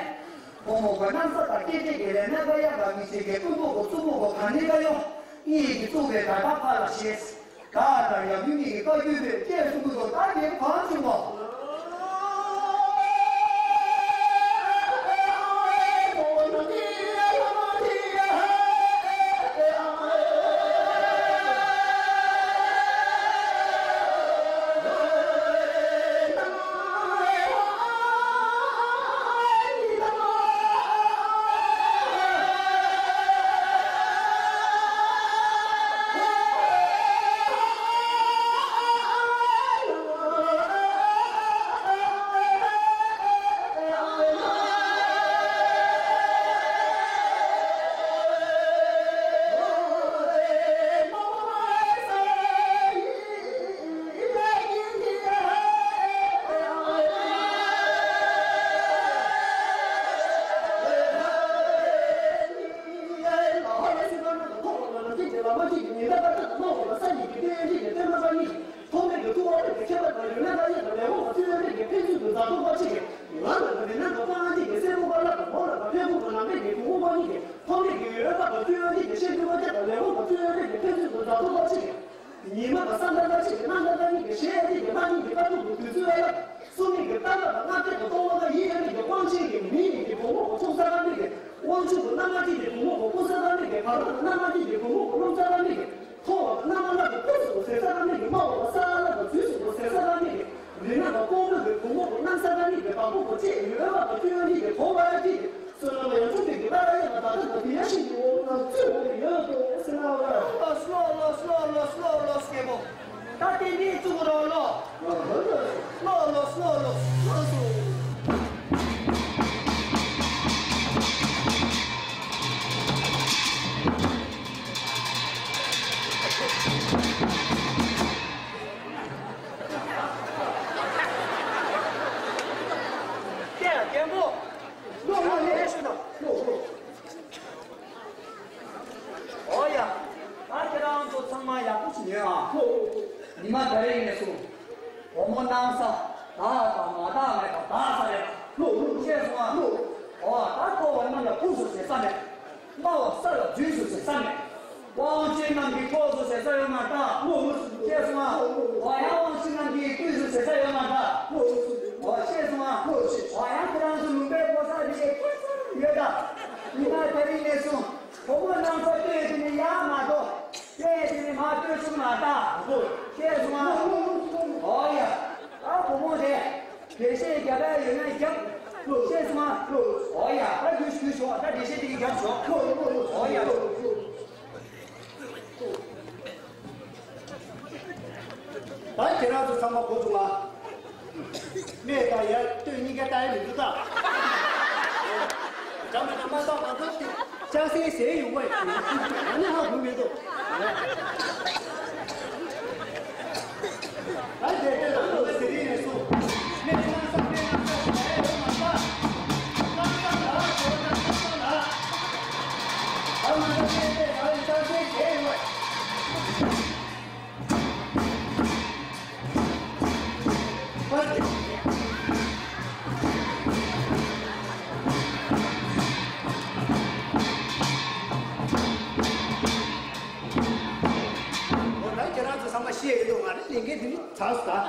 བུ་མོ་གི་གནམ་ས་དང་སྐད་ཅིག་གི་ལས་ན་ཀ་ཡ་ག་མི་ཚེ་གི་ཀུན་པོ་གོ་ཙུ་མོ་གོ་ག་ནི་ཀ་ཡོག་གཉིས་ཀྱི་གཙུག་པའི་ག་ད་ཕ་ལ་ཤེས། ད་ལྟ་ཡང་མི་མི་ཡི་བཀའ་བརྒྱུད་པའི་སྐད་གསུང་གི་འདུག་ད་དེ་གང་བྱུང་བ། ཉི་མ་དང་ས་མཐའ་ལ་གཅིག་གི་རྣམ་ཐར་ལྟ་ཉིད་ཀྱི་ཞལ་གཅིག་གི་ལྷ་ཉིད་ཀྱི་དཀའ་ཐུབ་ཀྱི་དུས་ཚོད་ལ། སུ་མིག་གི་ལྟ་ལ་དང་སྣ་ལྟ་དང་སྟོང་བ་ལ་ཡིད་ཨ་མིག་གི་དབང་ཆེན་གྱི་མིག་ཉིད་ཀྱི་བུ་མོ་གོ་ཚོགས་ས་ལ་མིག་གི་དབང་ཕྱུག་གི་རྣམ་པ་གཅིག་གི་བུ་མོ་གོ་ཀུ་ས་ལ་མིག་གི་བར་ལ་རྣམ་པ་གཅིག་གི་བུ་མོ་གོ་རླུང་ས་ལ་མིག་གི་མཐོང་བ་དང་རྣམ་པ་ལ་གི་ཀུ་སུ་གོ་ཟེར་ས་ལ་མིག་གི་སྨྲ་བ་དང་ས་ལ་གི་ཚུལ་སུ་གོ་ཟེར་ས་ལ་མིག་གི་རི་ན་དང་ཀོང་པོ་གི་བུ་མོ་གོ་རྣམ་ས་ལ་མིག་གི་བ་སྤུ་གོ་ཅེས་ཡོད་པ་དང་སྤྱོད་ཡོན་གཅིག་གི་གོ་བ་གཅིག་གི་བསོད་ནམས་ཡང་ཆུང་དུས་ཀྱི་བླ་ར་ཡང་ད་ལྟ་དང་དེ་ཡང་ཤིན་ཏུ་འོག་ན་བཙུན་འོག་ཏུ་ཡོད་དོ་ཟེར་ན་བ། ལོ་ལོ་ལོ་ལོ་ལོ་སྐྱེ་བོ། ད་དེ་འདྲའི་བཙུགས་རོགས་ལོ། ལོ་ལོ་ལོ་ལོ་ལོ་སོ། ཀྱེ་རྒན་པོ། ལོ་ལོ་ལོ། ཨོ་ཡ། ད་ཁྱེད་རང་ཚོ་ཚང་མ་ཡག་པོ་ཞིག་ཉོན་ཨ། ཉི་མ་ད་རེས་ནས་བཟུང་བུ་མོ་སྣང་ས་དག་དང་མ་དག་མེད་པ་དག་ས་རེད། ཤེས་སོང་ཨ། ཨོ་ད་ཁོ་བ་རྣམས་ལ་ཕུགས་སུ་བྱེད་ས་མེད། སྨྲ་བ་ས་ལ་རྫུས་སུ་བྱེད་ས་མེད། དབང་ཆེན་རྣམས་ཀྱི་ཐོག་སུ་ཟེར་ས་ཡོད་མ་ཐག་ཤེས་སོང་ཨ། འོ་ཡང་དབང་ཆེན་རྣམས་ཀྱི་དཀྱུས་སུ་ཟེར་ས་ཡོད་མ་ཐག་འོ་ཤེས་སོང་ཨ། འོ་ཡང་ཁྱེད་རང་ཚོ་ལུང་པའི་གོ་ས་རི་གའི་སྐྱེ་ས་ཡོད་ད། ཉི་མ་དེ་རིང་ནས་བཟུང་བུ་མོ་རྣམས་ཚོ་ལྟོས་དེ་ནི་ཡར་མ་ལྟོས། ལྟོས་དེ་ནི་མར་ལྟོས་བྱུང་མ་ཐག་ཤེས་སོང་ཨ། འོ་ཡ། ད་བུ་མོ་དེ། འགྲེལ་བཤད་རྒྱབ་ཡ་ཡོད་ན་རྒྱབ། ཤེས་སོང་ཨ། ཨོ་ཡ། ད་རྒྱུགས་རྒྱུགས་ཤོག་ད་འགྲེལ་བཤད་དེ་གི་རྒྱབ་ཤོག་ཨོ་ཡ། ད་ཁྱེད་རང་ཚོ་ཚང་མ་གོ་བྱུང་ང་། སྨད་དང་ཡར་སྟོད་གཉིས་ཀ་ལྟ་ཡ་མི་འདུག་ད། འདྲ་མི་འདྲ་མ་བཏང་མ་ཐག་ཏུ་ལྕགས་སྲེག་ཟས་ཡོང་གི་ཡོད། ང་ནི་ཧ་གོ་མི་འདུག་ད་དེ་དེ་ལ་ལོ་ཟེར་ཡིན་སུ། སྨན་གནང་ས་སྨན་གནང་ས་ཞིག་ཡོད་མ་རེད། གནང་ས་ལ་ཞོར་ན་གནང་ས་ལ། ད་མ་འདྲ་སྨན་དེ་ང་ལ་ལྕགས་སྲེག་བྱས་ཡོད། འོ་ན་ཁྱེད་རང་ཚོ་ཚང་མ་ཤེས་ཡོད་དོ། ང་རེ་ལས་འགན་དེ་ནི་ཚར་སོང་ད།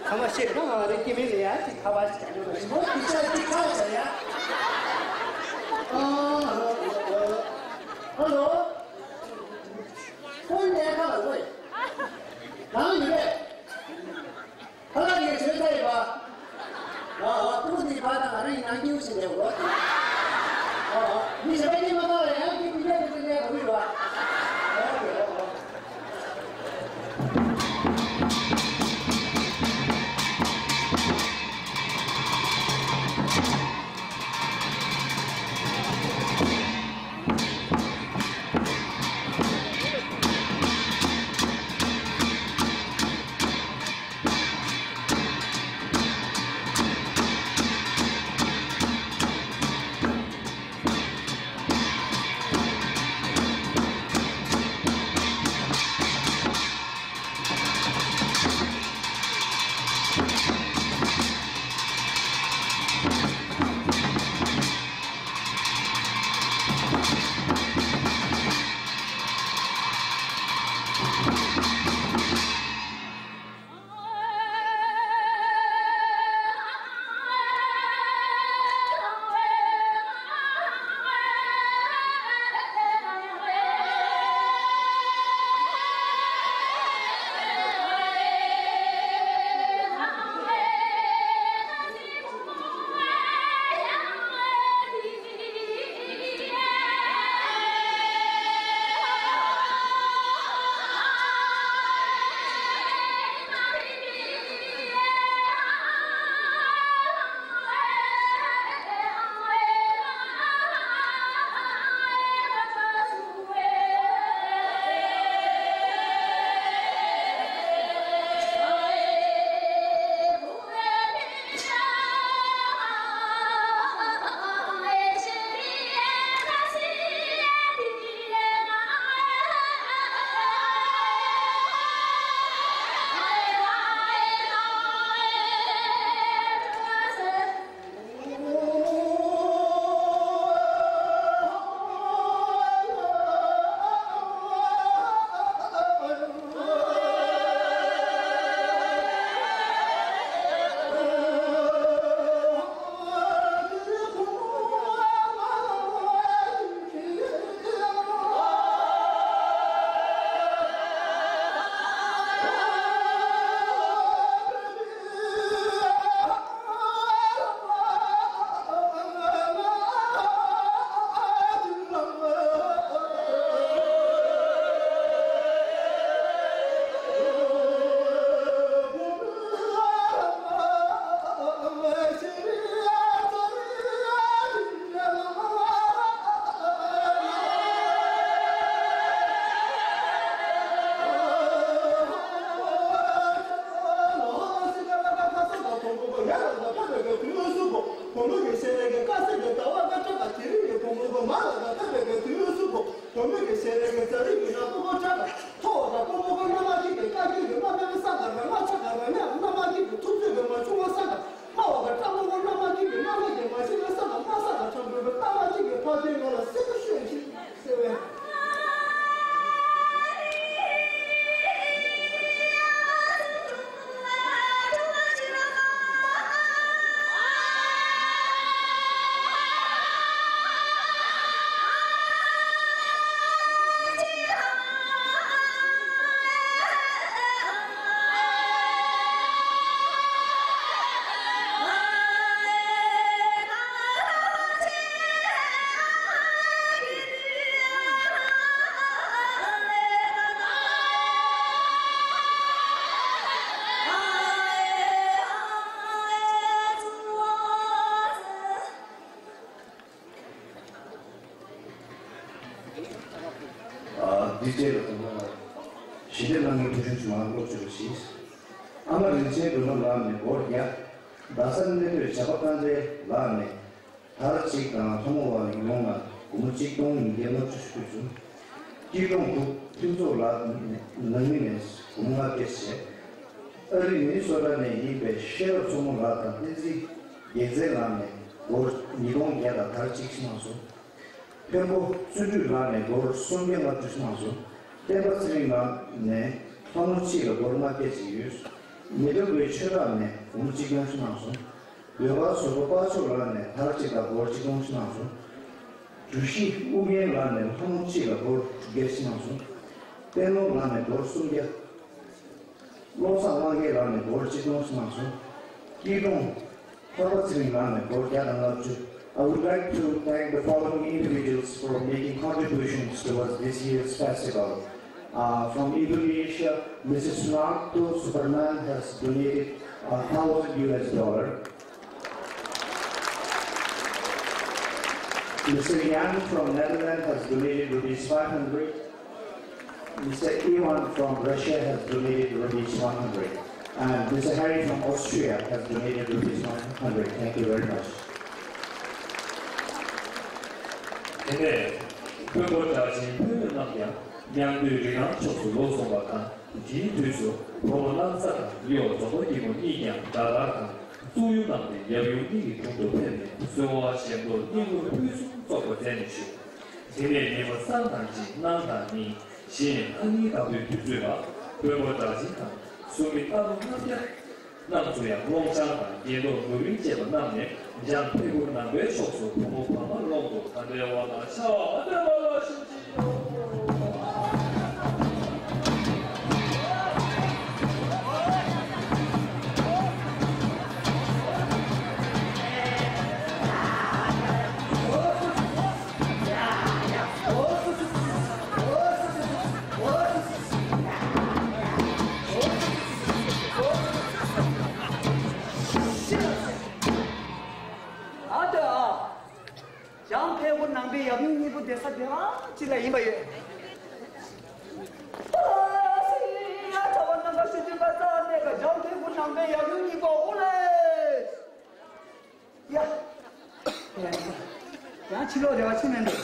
ཚང་མ་ཤེས་ན་ང་རེ་སྐྱེ་དམན་ལས་ཡ་ཅིག་ཁ་བ་ཞིག་ཀྱང་ཡོད་རེད། མོ་དེ་ཚོ་ཅིག་ཁ་བ་ཡ། ཨ་ལོ། ཁོང་ནས་ཁ་ལ་ལོས། གང་ཡོད་རེད། ཁ་ལག་ཡོད་བྱོས་ཚར་ཡོད་པ། ཨ་ཨ། ཏུ་ཏི་ཕ་དང་ཨ་རི་ནང་སྐྱིད་ཞིག་རེད་འོ། ཨ་ཨ། མི་ཞིག་པ་ཉིད་མ་གཏོགས་ལ་ཡང་སྐྱིད་སྐྱིད་སྐྱིད་སྐྱིད་ག་བུ་ཡོད་པ། ཨོ་ཨོ་ཨོ། རིན་ཆེན་ལ་དགོངས་པ་ལ་ཞི་བདེ་གནང་མཁན་ཕུལ་བྱུང་ཞུ་བ་སློབ་ཆོས་ཞིག་ཨ་མ་རིན་ཆེན་སྒྲོལ་མ་ལགས་ནས་སྒོར་བརྒྱ། རྡ་ས་གནས་སྡོད་བྱ་བ་དཀའ་འཛེགས་ལགས་ནས་དར་གཅིག་དང་ལྷ་མོ་བ་ཡོངས་ལ་སྒོར་མོ་གཅིག་སྟོང་ཉིས་བརྒྱ་ལྔ་བཅུ་ཞུ་རྒྱུ་བྱུང་། སྐྱིད་གྲོང་ཕུག་ཕུན་ཚོགས་ལགས་ནང་མི་ནས་སྒོར་མོ་ལྔ་བརྒྱ་བྱས། ཨ་རི་མི་ནི་སོ་ཊ་ནས་ཡིན་པའི་ཤེས་རབ་མཚོ་མོ་ལགས་དང་བསྟན་འཛིན་རྒྱལ་མཚན་ལགས་ནས་སྒོར་ཉིས་སྟོང་བརྒྱ་དང་དར་གཅིག་གནང་སོང་། འཕན་པོ་བརྩོན་འགྲུས་ལགས་ནས་སྒོར་སུམ་བརྒྱ་ལྔ་བཅུ་གནང་སོང་། བསྟན་པ་ཚེ་རིང་ལགས་ནས་ལྷ་མོ་གཅིག་ལ་སྒོར་ལྔ་བརྒྱ་ཅིག་ཡོད། ཉི་ཟླ་དགུའི་ཆོས་གྲགས་ནས་སྒོར་མོ་གཅིག་སྟོང་གནང་སོང་། འོད་དཀར་བཟོ་པོ་དཔའ་མཆོག་ལགས་ནས་དར་གཅིག་ལ་སྒོར་གཅིག་སྟོང་གནང་སོང་། གྲུ་བཞི་ཨུ་རྒྱན་ལགས་ནས་ལྷ་མོ་གཅིག་ལ་སྒོར་དྲུག་བརྒྱ་གནང་སོང་། པད་ལོང་ལགས་ནས་སྒོར་སུམ་བརྒྱ། བློ་བཟང་དབང་རྒྱལ་ལགས་ནས་སྒོར་གཅིག་སྟོང་གནང་སོང་། སྐྱིད་གྲོང་ལྷག་པ་ཚེ་རིང་ལགས་ནས་སྒོར་བརྒྱ་དང་ལྔ་བཅུ། I would like to thank the following individuals for making contributions towards this year's festival. Uh, from Indonesia, Missus Sunarto Superman has donated a thousand U S dollar. Mister Yang from Netherlands has donated rupees five hundred. Mister Ivan from Russia has donated rupees one hundred, and Mister Harry from Austria has donated rupees one hundred. Thank you very much. དེ་ནས་དཔོན་པོ་གྲགས་ཅན་ཕུལ་བྱུང་རྣམས་ཀྱང་མཉམ་དུ་རི་སྒང་ཕྱོགས་སུ་ལོག་སོང་བ་དང་། དེའི་དུས་སུ་བུ་མོ་གནམ་ས་དང་གཡོག་རྫོང་པ་སྐྱིད་མོ་གཉིས་ཀྱང་དགྲ་དར་དང་། བཙུགས་ཡུལ་གནང་སྟེ་ཡབ་ཡུམ་གཉིས་ཀྱི་དྲུང་དུ་ཕེབས་ནས་གསོལ་བ་བཞེས་སྒོ་བསྙེན་བཀུར་ཕུན་སུམ་ཚོགས་པ་མཛད་ནས་བཞུགས། དེ་ནས་ཉི་མ་སང་དང་གཅིག་གནངས་དང་གཉིས་གཞན་ཁ་ཉིན་དང་པོའི་དུས་ཚོད་ལ་དཔོན་པོ་གྲགས་ཅན་དང་སུ་མི་རྟ་ལོ་ལྔ་བརྒྱ་རྣམས་སུ་ཡང་ཀློང་ཆང་དང་རྒྱན་ཐོག་མུ་རིན་བཅས་པ་བསྣམས་ནས་འཇང་ཕེ་ཁུ་ནང་པའི་ཕྱོགས་སུ་བུ་མོ་བག་མ་སློང་དུ་ག་འདྲའི་འོག་ལ་ཤ་བ་སྟོན་པ་ལ་ཞུ། ཨ་ལྟོས་ཨ། འཇང་ཕེ་ཁུ་ནང་པའི་ཡབ་ཡུམ་གཉིས་པོ་བསྡད་ས་དེ་རང་ཅི་ལ་ཡིན་པ་ཡོད། ཨ་སི་ཡ་ཚ་བ་ནང་ག་ཤུ་ཅི་ག་ཙ་ནས་ག་འཇང་ཕེ་ཁུ་ནང་པའི་ཡབ་ཡུམ་གཉིས་པོ་འོ་ལེ། ཡ། ཡང་ཕྱི་ལོགས་རེ་བ་ཆེ་མེད་འདུག་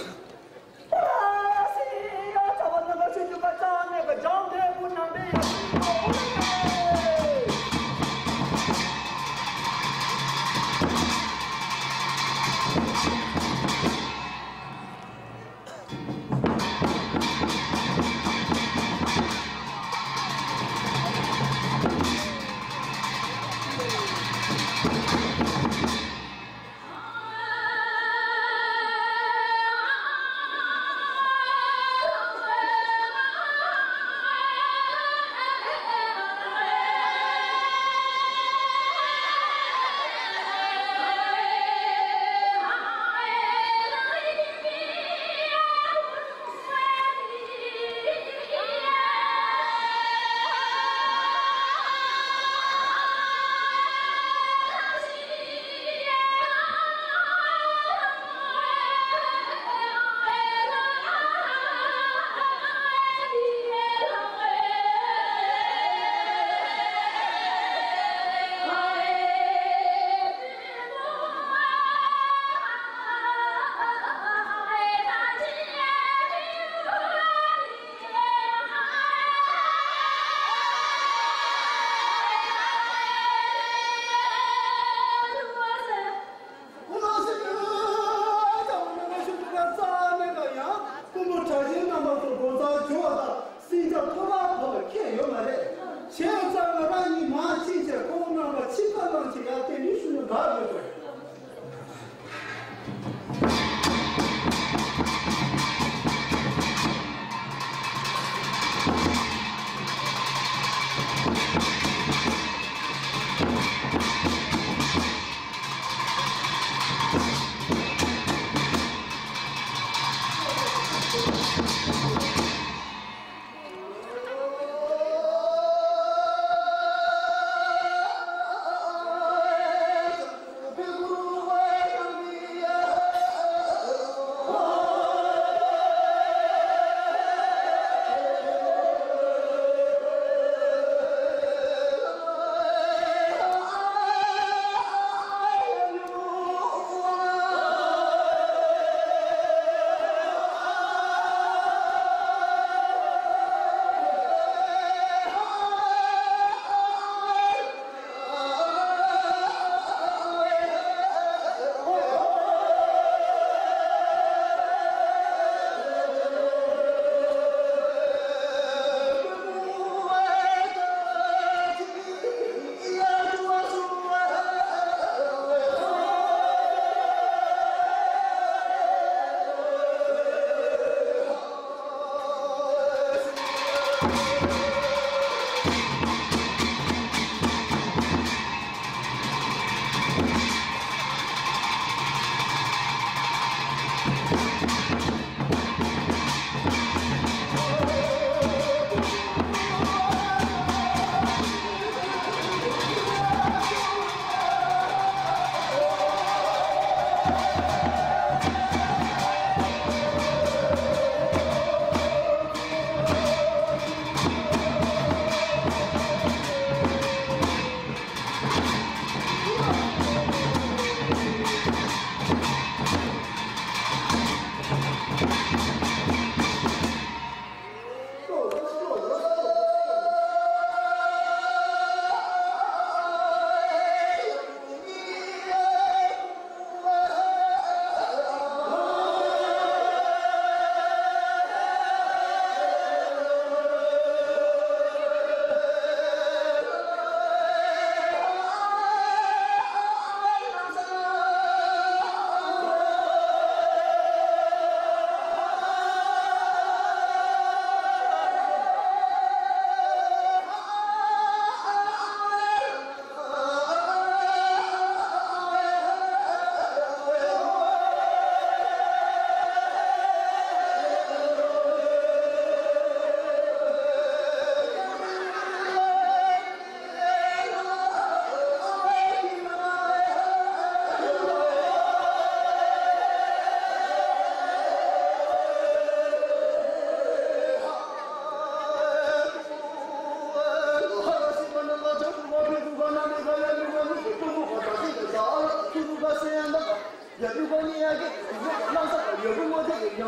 ཀུན་པོ་གྲགས་ཅན་རྣམ་པ་ཚོ་སྒོ་རྩར་འབྱོར་བ་དང་སྲིད་ཇ་ཐོག་མར་བབས་པ་ཁྱད་ཡོད་མ་རེད། བྱས་ཙང་ང་རང་གཉིས་མར་ཕྱིན་བྱས་ཁོང་རྣམ་པ་ཕྱི་ཁ་གནང་བྱས་ཡར་བསྟན་འགྲོའི་ཤུལ་ནས་འབབ་དགོས་པས།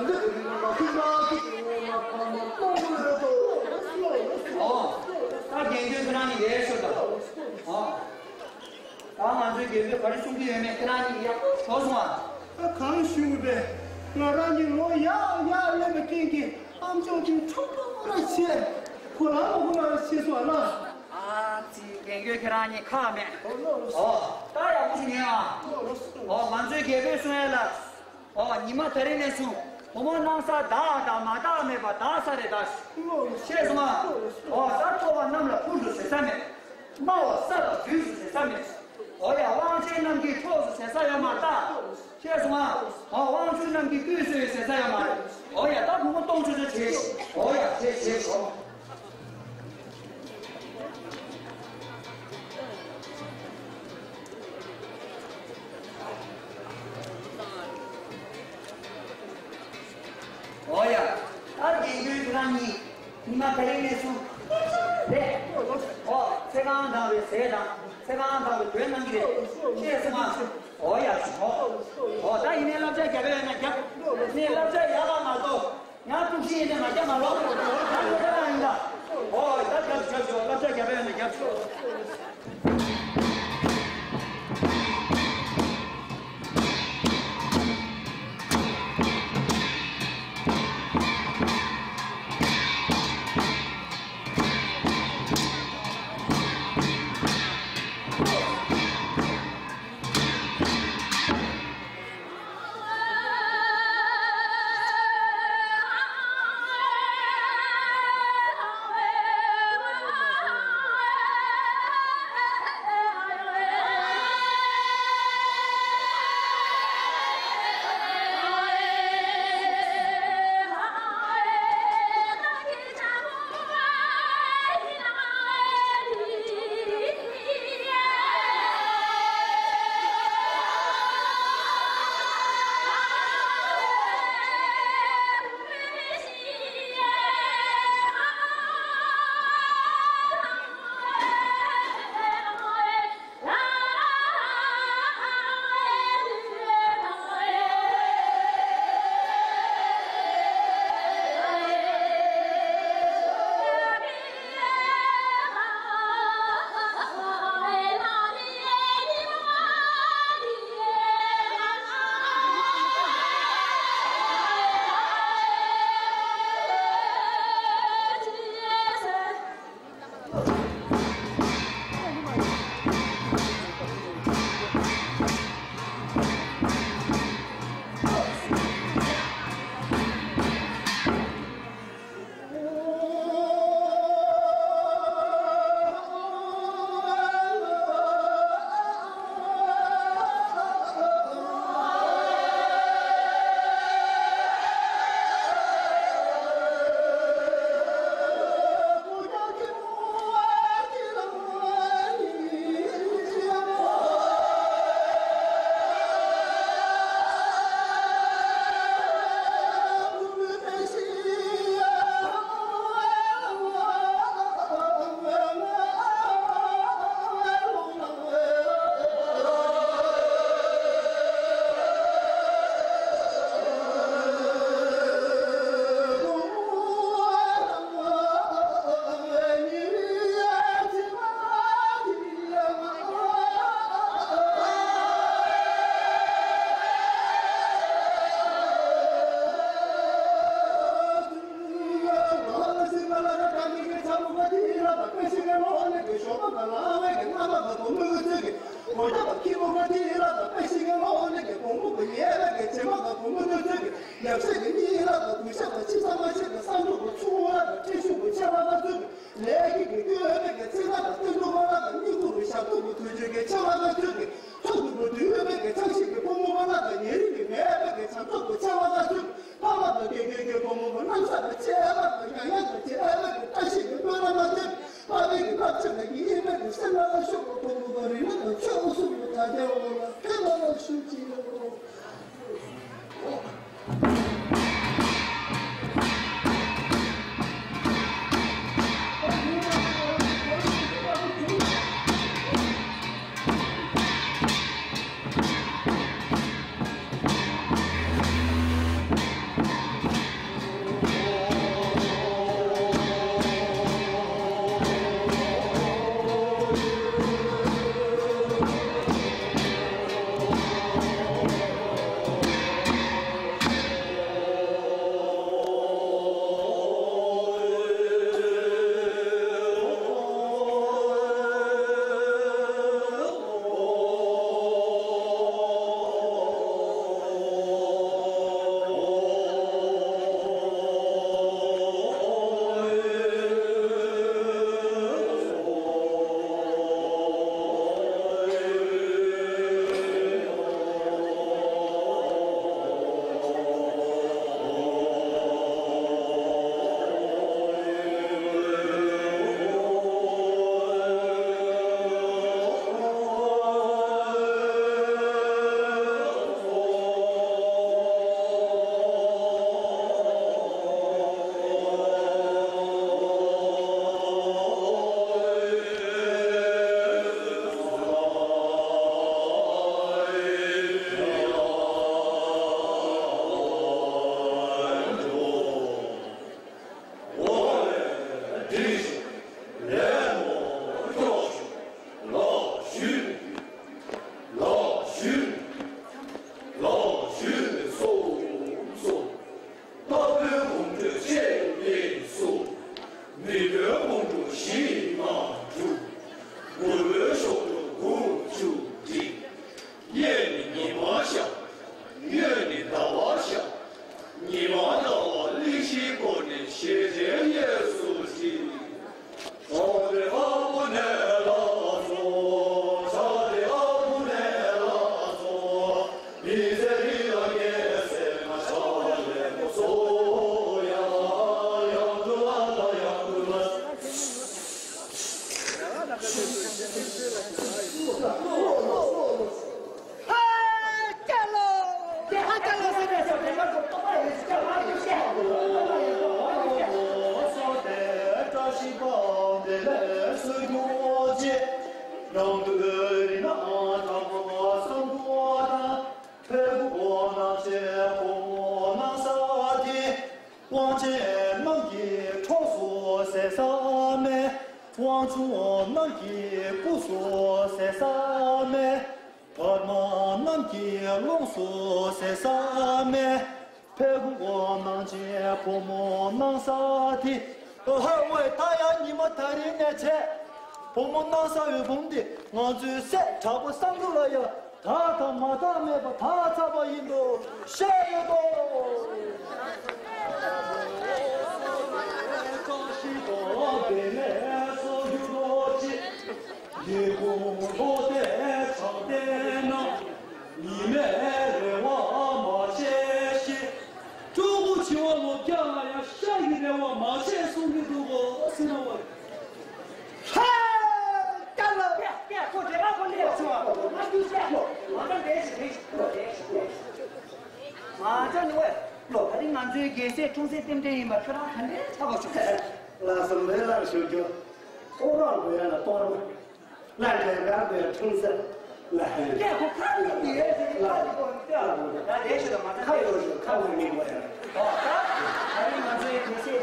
ཨོ། ད་རྒན་རྒོན་ཁྱེད་རང་གཉིས་ལས་ཤོད་དང་། ཨོ། ད་ང་ཚོའི་རྒན་རྒོན་ག་རེ་གསུང་གི་ཡོད་མེད་ཁྱེད་རང་གཉིས་ཡག་པོ་ཞོག་སོང་ཨ། ད་གང་ཞུ་དགོས་པས། ང་རང་གཉིས་ལོ་ཡག་ཡག་སླེབས་པའི་རྐྱེན་གྱིས་ཨམ་ཅོག་གི་ཁྲོག་ཁྲོག་ར་བྱས། ཁོ་རང་ལ་ཁོ་རང་བྱས་སོང་ཨ་ལ། ཨ་ཙི། རྒན་རྒོན་ཁྱེད་རང་གཉིས་ཁག་མེད། ཨོ། ད་ཡག་པོ་ཞིག་ཉན་ཨ། ཨོ། ང་ཚོའི་རྒན་རྒོན་གསུང་ཡ་ལ། ཨོ། ཉི་མ་དེ་རིང་ནས་བཟུང་བུ་མོ་སྣང་ས་དག་དང་མ་དག་མེད་པ་དག་ས་རེད་ད། ཤེས་སོང་ང་། ཨོ། ད་ཐོབ་པ་གནམ་ལ་འཕུར་འགྲོ་ཟེར་ས་མེད། སྨྲ་བ་ས་ལ་འཛུལ་འགྲོ་ཟེར་ས་མེད། ཨོ་ཡ། དབང་ཆེན་རྣམས་ཀྱི་ཕྱོགས་སུ་ཟེར་ས་ཡོད་མ་རེད་ད། ཤེས་སོང་ང་། ཨོ། དབང་ཕྱུག་རྣམས་ཀྱི་དཀྱུས་སུ་ཡོད་ཟེར་ས་ཡོད་མ་རེད། ཨོ་ཡ། ད་བུ་མོ་གཏོང་ཆོག་ཆོག་བྱེད། ཨོ་ཡ། བྱེད་བྱེད་ཤོག་ཨོ་ཡ། ད་རྒན་རྒོན་ཁྱེད་རང་གཉིས་ཉི་མ་དེ་རིང་ནས་བཟུང་རེད། ཨོ། ཚེ་གང་དང་བའི་ཟས་དང་ཚེ་གང་དང་བའི་དོན་གནང་གི་རེད། ཤེས་སོང་ང་། ཨོ་ཡ། ཨོ། ཨོ། ད་ཡིན་ནའི་བསླབ་བྱ་རྒྱབ་ཡ་ཡོད་ན་རྒྱབ། ནས་བསླབ་བྱ་ཡག་ག་མ་གཏོགས། ཡང་དཀྲུག་ཤིང་ཡིན་ན་ང་རྒྱ་མ་ལོག་ད་ལོ་ད་ཡིན་ད། ཨོ་ད་རྒྱབ་ཆོག་ཆོག་བསླབ་བྱ་རྒྱབ་ཡ་ན་རྒྱབ་ཆོག་དབང་ཆེན་རྣམས་ཀྱི་གྲོགས་སུ་ཟེར་ས་མེད། དབང་ཕྱུག་རྣམས་ཀྱི་སྐུ་སུ་ཟེར་ས་མེད། བར་མ་རྣམས་ཀྱི་ལོངས་སུ་ཟེར་ས་མེད། ཕས་ཀུན་དགའ་གནང་བྱེད་བུ་མོ་སྣང་ས་དེ། ཨ་ཧ་ཝེ། ད་ཡང་ཉི་མ་ད་རིང་ནས་བྱས། བུ་མོ་སྣང་ས་འོད་འབུམ་དེ་ང་ཚོའི་སྲས་དྲག་པོ་བསམ་གྲུབ་ལ་ཡང་དག་དང་མ་དག་མེད་པ་དག་ཚར་བ་ཡིན་དོ། ཤེས་ཡོད་དོ། འདི་ཀུན་ལྷོ་སྟེ་བྱང་སྟེ་ན། ཉི་མའི་རེ་བ་མ་བྱེད་ཤིག། སྤྲུལ་སྐུ་བྱེ་བ་ལོ་བརྒྱ་ལ་ཡང་ཤར་གྱི་རེ་བ་མ་བྱེད་གསུང་གི་འདུག་གོ་ཟེར་བ། ཧ། ཀ་ལ། ཀ་ཀ་ཁོ་དེ་ལ་ཁོ་ལས་སོང་བ། ང་ཚོའི་ཤ་ཁོ་ང་ཚོ་འདས་ཤིག་འདས་ཤིག་ཁོ་འདས་ཤིག་འདས་ཤིག་ང་ཚོ་ནི་ཝེ་ལོ་ད་རིང་ང་ཚོའི་རྒྱལ་སྲས་འཁྲུངས་སའི་རྟེན་འབྲེལ་ཡིན་པ་ཁྱོད་རང་ག་འདྲའི་ཆགས་པ་བྱུང་། ལགས་སོ། མོས་ལགས་ཞུ་རྒྱུ། གཏོང་རོགས་དགོས་ཡ་ལ་གཏོང་རོགས། ལ་ལ་ལ་ལ་ཁྲིམས་སེ་ལ་ཧེ། ཀྱེ་ཁོ་ཁ་ལ་ཡོད་ཟེར་ལ་ལ་ལ་ལ་ལ་ལ་ལ་ལ་ཁ་ཡོད་ཟེར་ཁ་ལ་མི་དགོས་ཡ། ད་རིང་ང་ཚོའི་དེ་ཚེ་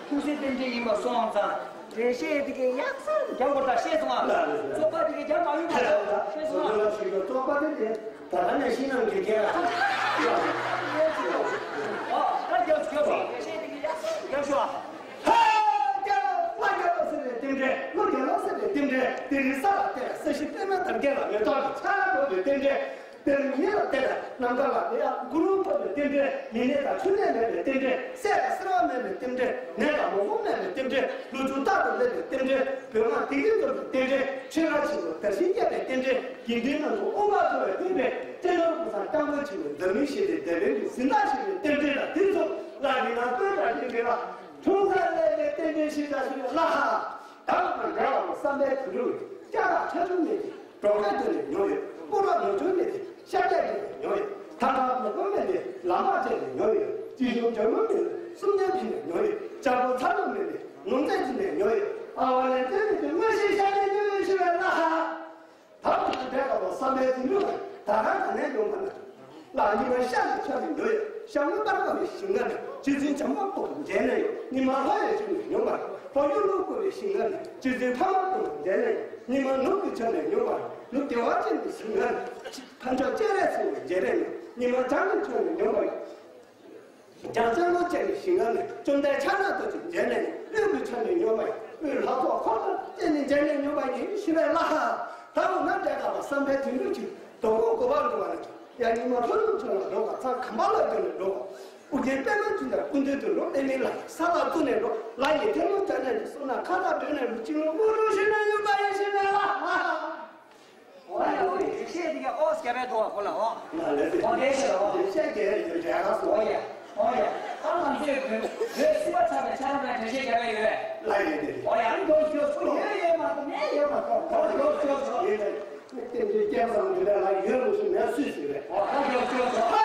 ཁུངས་སེ་རྟེན་འབྲེལ་ཡིན་པ་སོང་ཙང་འགྲེལ་བཤད་དེ་གའི་ཡག་ས་རྒྱག་དགོས་ད་ཤེས་སོང་ཨ། ལ་ལ་ལ་བཙོག་པ་དེ་གའི་རྒྱག་མ་ཡོང་ད་ཤེས་སོང་ཨ། ལ་ལ་ཞུ་རྒྱུ་བཙོག་པ་དེ་དེ། ད་ལྟ་ནས་ཤིང་ནང་གི་རྒྱལ་ལ། ཨ་ད་རྒྱབ་རྒྱབ་རྒྱབ་ཤོག་ཨ། ཧ་རྒྱལ་ལ་ལྷ་རྒྱལ་ལ་ཟེར་བའི་རྟེན་འབྲེལ། ཀླུ་རྒྱལ་ལ་ཟེར་བའི་རྟེན་འབྲེལ། དེ་རིང་ས་ལ་བལྟས་ལ་ས་གཞི་པད་མ་དང་རྒྱལ་ལ་མེ་ཏོག་ལ་ཆར་འབབ་པའི་རྟེན་འབྲེལ། དེ་རིང་ཉིན་ལ་བལྟས་ལ་ནམ་མཁའ་ལ་ཡ་གུ་རུ་འཕོ་བའི་རྟེན་འབྲེལ། མི་ནད་དང་འཕྲུལ་ནད་མེད་པའི་རྟེན་འབྲེལ། སད་དང་སེར་བ་མེད་པའི་རྟེན་འབྲེལ། ནད་དང་མུ་གེ་མེད་པའི་རྟེན་འབྲེལ། ལོ་དྲུག་རྟག་ཏུ་སླེབས་པའི་རྟེན་འབྲེལ། བོད་དབང་བདེ་སྐྱིད་འཛོམས་པའི་རྟེན་འབྲེལ། ཆོས་ར་ཆེན་པོ་དར་ཞིང་རྒྱས་པའི་རྟེན་འབྲེལ། དགེ་འདུན་རྣམས་ཀྱི་དབུ་མ་མཐོ་བའི་རྟེན་འབྲེལ། སྤྱི་ནོར་ཕུན་སུམ་ཚོགས་པའི་ཆེད་དུ་འཛམ་གླིང་ཞི་བདེའི་འཛམ་གླིང་གི་གཟེངས་རྟགས་ཞིག་ཡོད་རྟེན་འབྲེལ་ལ་དེ་ཚོ་ལ་རིང་ལ་བསྟོད་དང་ལྡན་པའི་ལ། འཁྲུངས་ས་སླེབས་པའི་རྟེན་འབྲེལ་ཞིག་ལ་ཞུ་བའི་ལ་ཧ། དག་དང་འབྲེལ་བ་བསམ་པའི་དོན་འགྲུབ། སྐྱ་རགས་ཁྲ་ཆུང་མེད་དེ་གྲོགས་ཁ་བསྡུར་ནས་ཉོ་ཡོད། སྤུ་རག་ནོར་ཆུང་མེད་དེ་ཤ་རྒྱགས་བསྡུར་ནས་ཉོ་ཡོད། ཐང་ཁ་མི་དགོས་མེད་དེ་ལམ་བག་བཅད་ནས་ཉོ་ཡོད། སྐྱིད་གཤོངས་འཇོལ་མོ་མེད་དེ་སུམ་བརྒྱ་བྱིན་ནས་ཉོ་ཡོད། ལྕགས་པོ་ཚ་ལུ་མེད་དེ་ནོར་རྫས་བྱིན་ནས་ཉོ་ཡོད། ཨ་བ་ལན་ཏན་མེད་དེ་མངོན་ཤེས་ཤ་ནས་ཉོ་ཡོད་ཞུ་བའི་ལ་ཧ། ད་བར་དུ་འབྲས་དཀར་པོ་བསམ་པའི་དོན་འགྲུབ་ལ་ད་རང་ག་ནས་ཡོང་བ་ན། ལ་ཉི་མ་ཤར་ནས་ཆ་ནས་ཉོ་ཡོད། ཤར་ངོས་པར་བ་བའི་ཞིང་ཁ་ནས་རྗེ་བཙུན་བྱམས་པ་པོ་མཇལ་ནས་ཡོང་། ཉི་མ་ལྷོ་ཡི་ཕྱོགས་ནས་ཡོང་བ་ལྷོ་ཡུལ་ལུང་བསྐོར་བའི་ཞིང་ཁ་ནས་རྗེ་བཙུན་ཕ་མ་པོ་མཇལ་ནས་ཡོང་། ཉི་མ་ནུབ་ཀྱི་ཕྱོགས་ནས་ཡོང་བ་ནུབ་བདེ་བ་ཅན་གྱི་ཞིང་ཁ་ནས་ཕ་མཆོག་སྤྱན་རས་གཟིགས་པོ་མཇལ་ནས་ཡོང་། ཉི་མ་བྱང་གི་ཕྱོགས་ནས་ཡོང་བ་ཡོད། རྒྱལ་ལྕང་ལོ་ཅན་གྱི་ཞིང་ཁ་ནས་བཅོམ་ལྡན་ཕྱག་ན་རྡོ་རྗེ་མཇལ་ནས་དབུས་ཀྱི་ཕྱོགས་ནས་ཡོང་བ་ཡིན། དབུས་ལྷ་ཚོགས་འཁོར་དང་བཅས་ནས་མཇལ་ནས་ཡོང་བ་ཡིན་ཞུ་བའི་ལ་ཧ། ད་འོ་ན་འབྲས་དཀར་པོ་བསམ་པའི་དོན་འགྲུབ་ཀྱི་དོ་དགོང་གོ་བ་འགྲོ་བ་ན་ཡང་ཉི་མ་ལྷོ་ནུབ་ཕྱོགས་ལ་འགྲོ་བ་ཚང་ཁམས་པ་ལ་འགྲོ་ནས་འགྲོ་བ། ཨོ་རྒྱན་པད་མ་འཛིན་དང་སྐུ་མདུན་དུ་འགྲོ། པད་མའི་ལ་ས་ལ་བཙུགས་ནས་འགྲོ། ལ་ཡི་ཐལ་མོ་སྦྱར་ནས་འགྲོ། སོ་ན་ཁ་བཏགས་བགྲོད་ནས་འགྲོ། ཅི་ལོ་དངོས་གྲུབ་ཞུ་ན་ཡོང་བ་ཡིན་ཞུ་བའི་ལ་ཧ། འོ་ཡ། འོ་ཡ། འགྲེལ་བཤད་འདི་ག་ཨོ་སྐྱ་པའི་ཐོག་ཁོ་ལ་འོ། ང་ལས་འོ་དེ་ཤེས་ལ་འོ། འགྲེལ་བཤད་ཀྱི་འགྲེལ་ཁ་སོ། འོ་ཡ། འོ་ཡ། ད་ང་ཚོས་བོད་བོད་སྲིད་པ་ཚང་མས་ཆ་རང་ལ་འགྲེལ་བཤད་རྒྱག་གི་ཡོད་པས། ལ་ཡོད་དེ། འོ་ཡ། འདོགས་ཤོག་སོ། ཡོད་ཡོད་མ་གཏོགས་མེད་ཡོད་མ་གཏོགས་འདོགས་ཤོག་སོ། ཡོད་དེ། རྟེན་འབྲེལ་སྐལ་བཟང་འདི་འདྲ་ལ་ཡོད་རུང་ཞུ་མེད་སུས་ཞུས་རེད། འོ་ད་འདོགས་ཤོག་སོ། ཨ་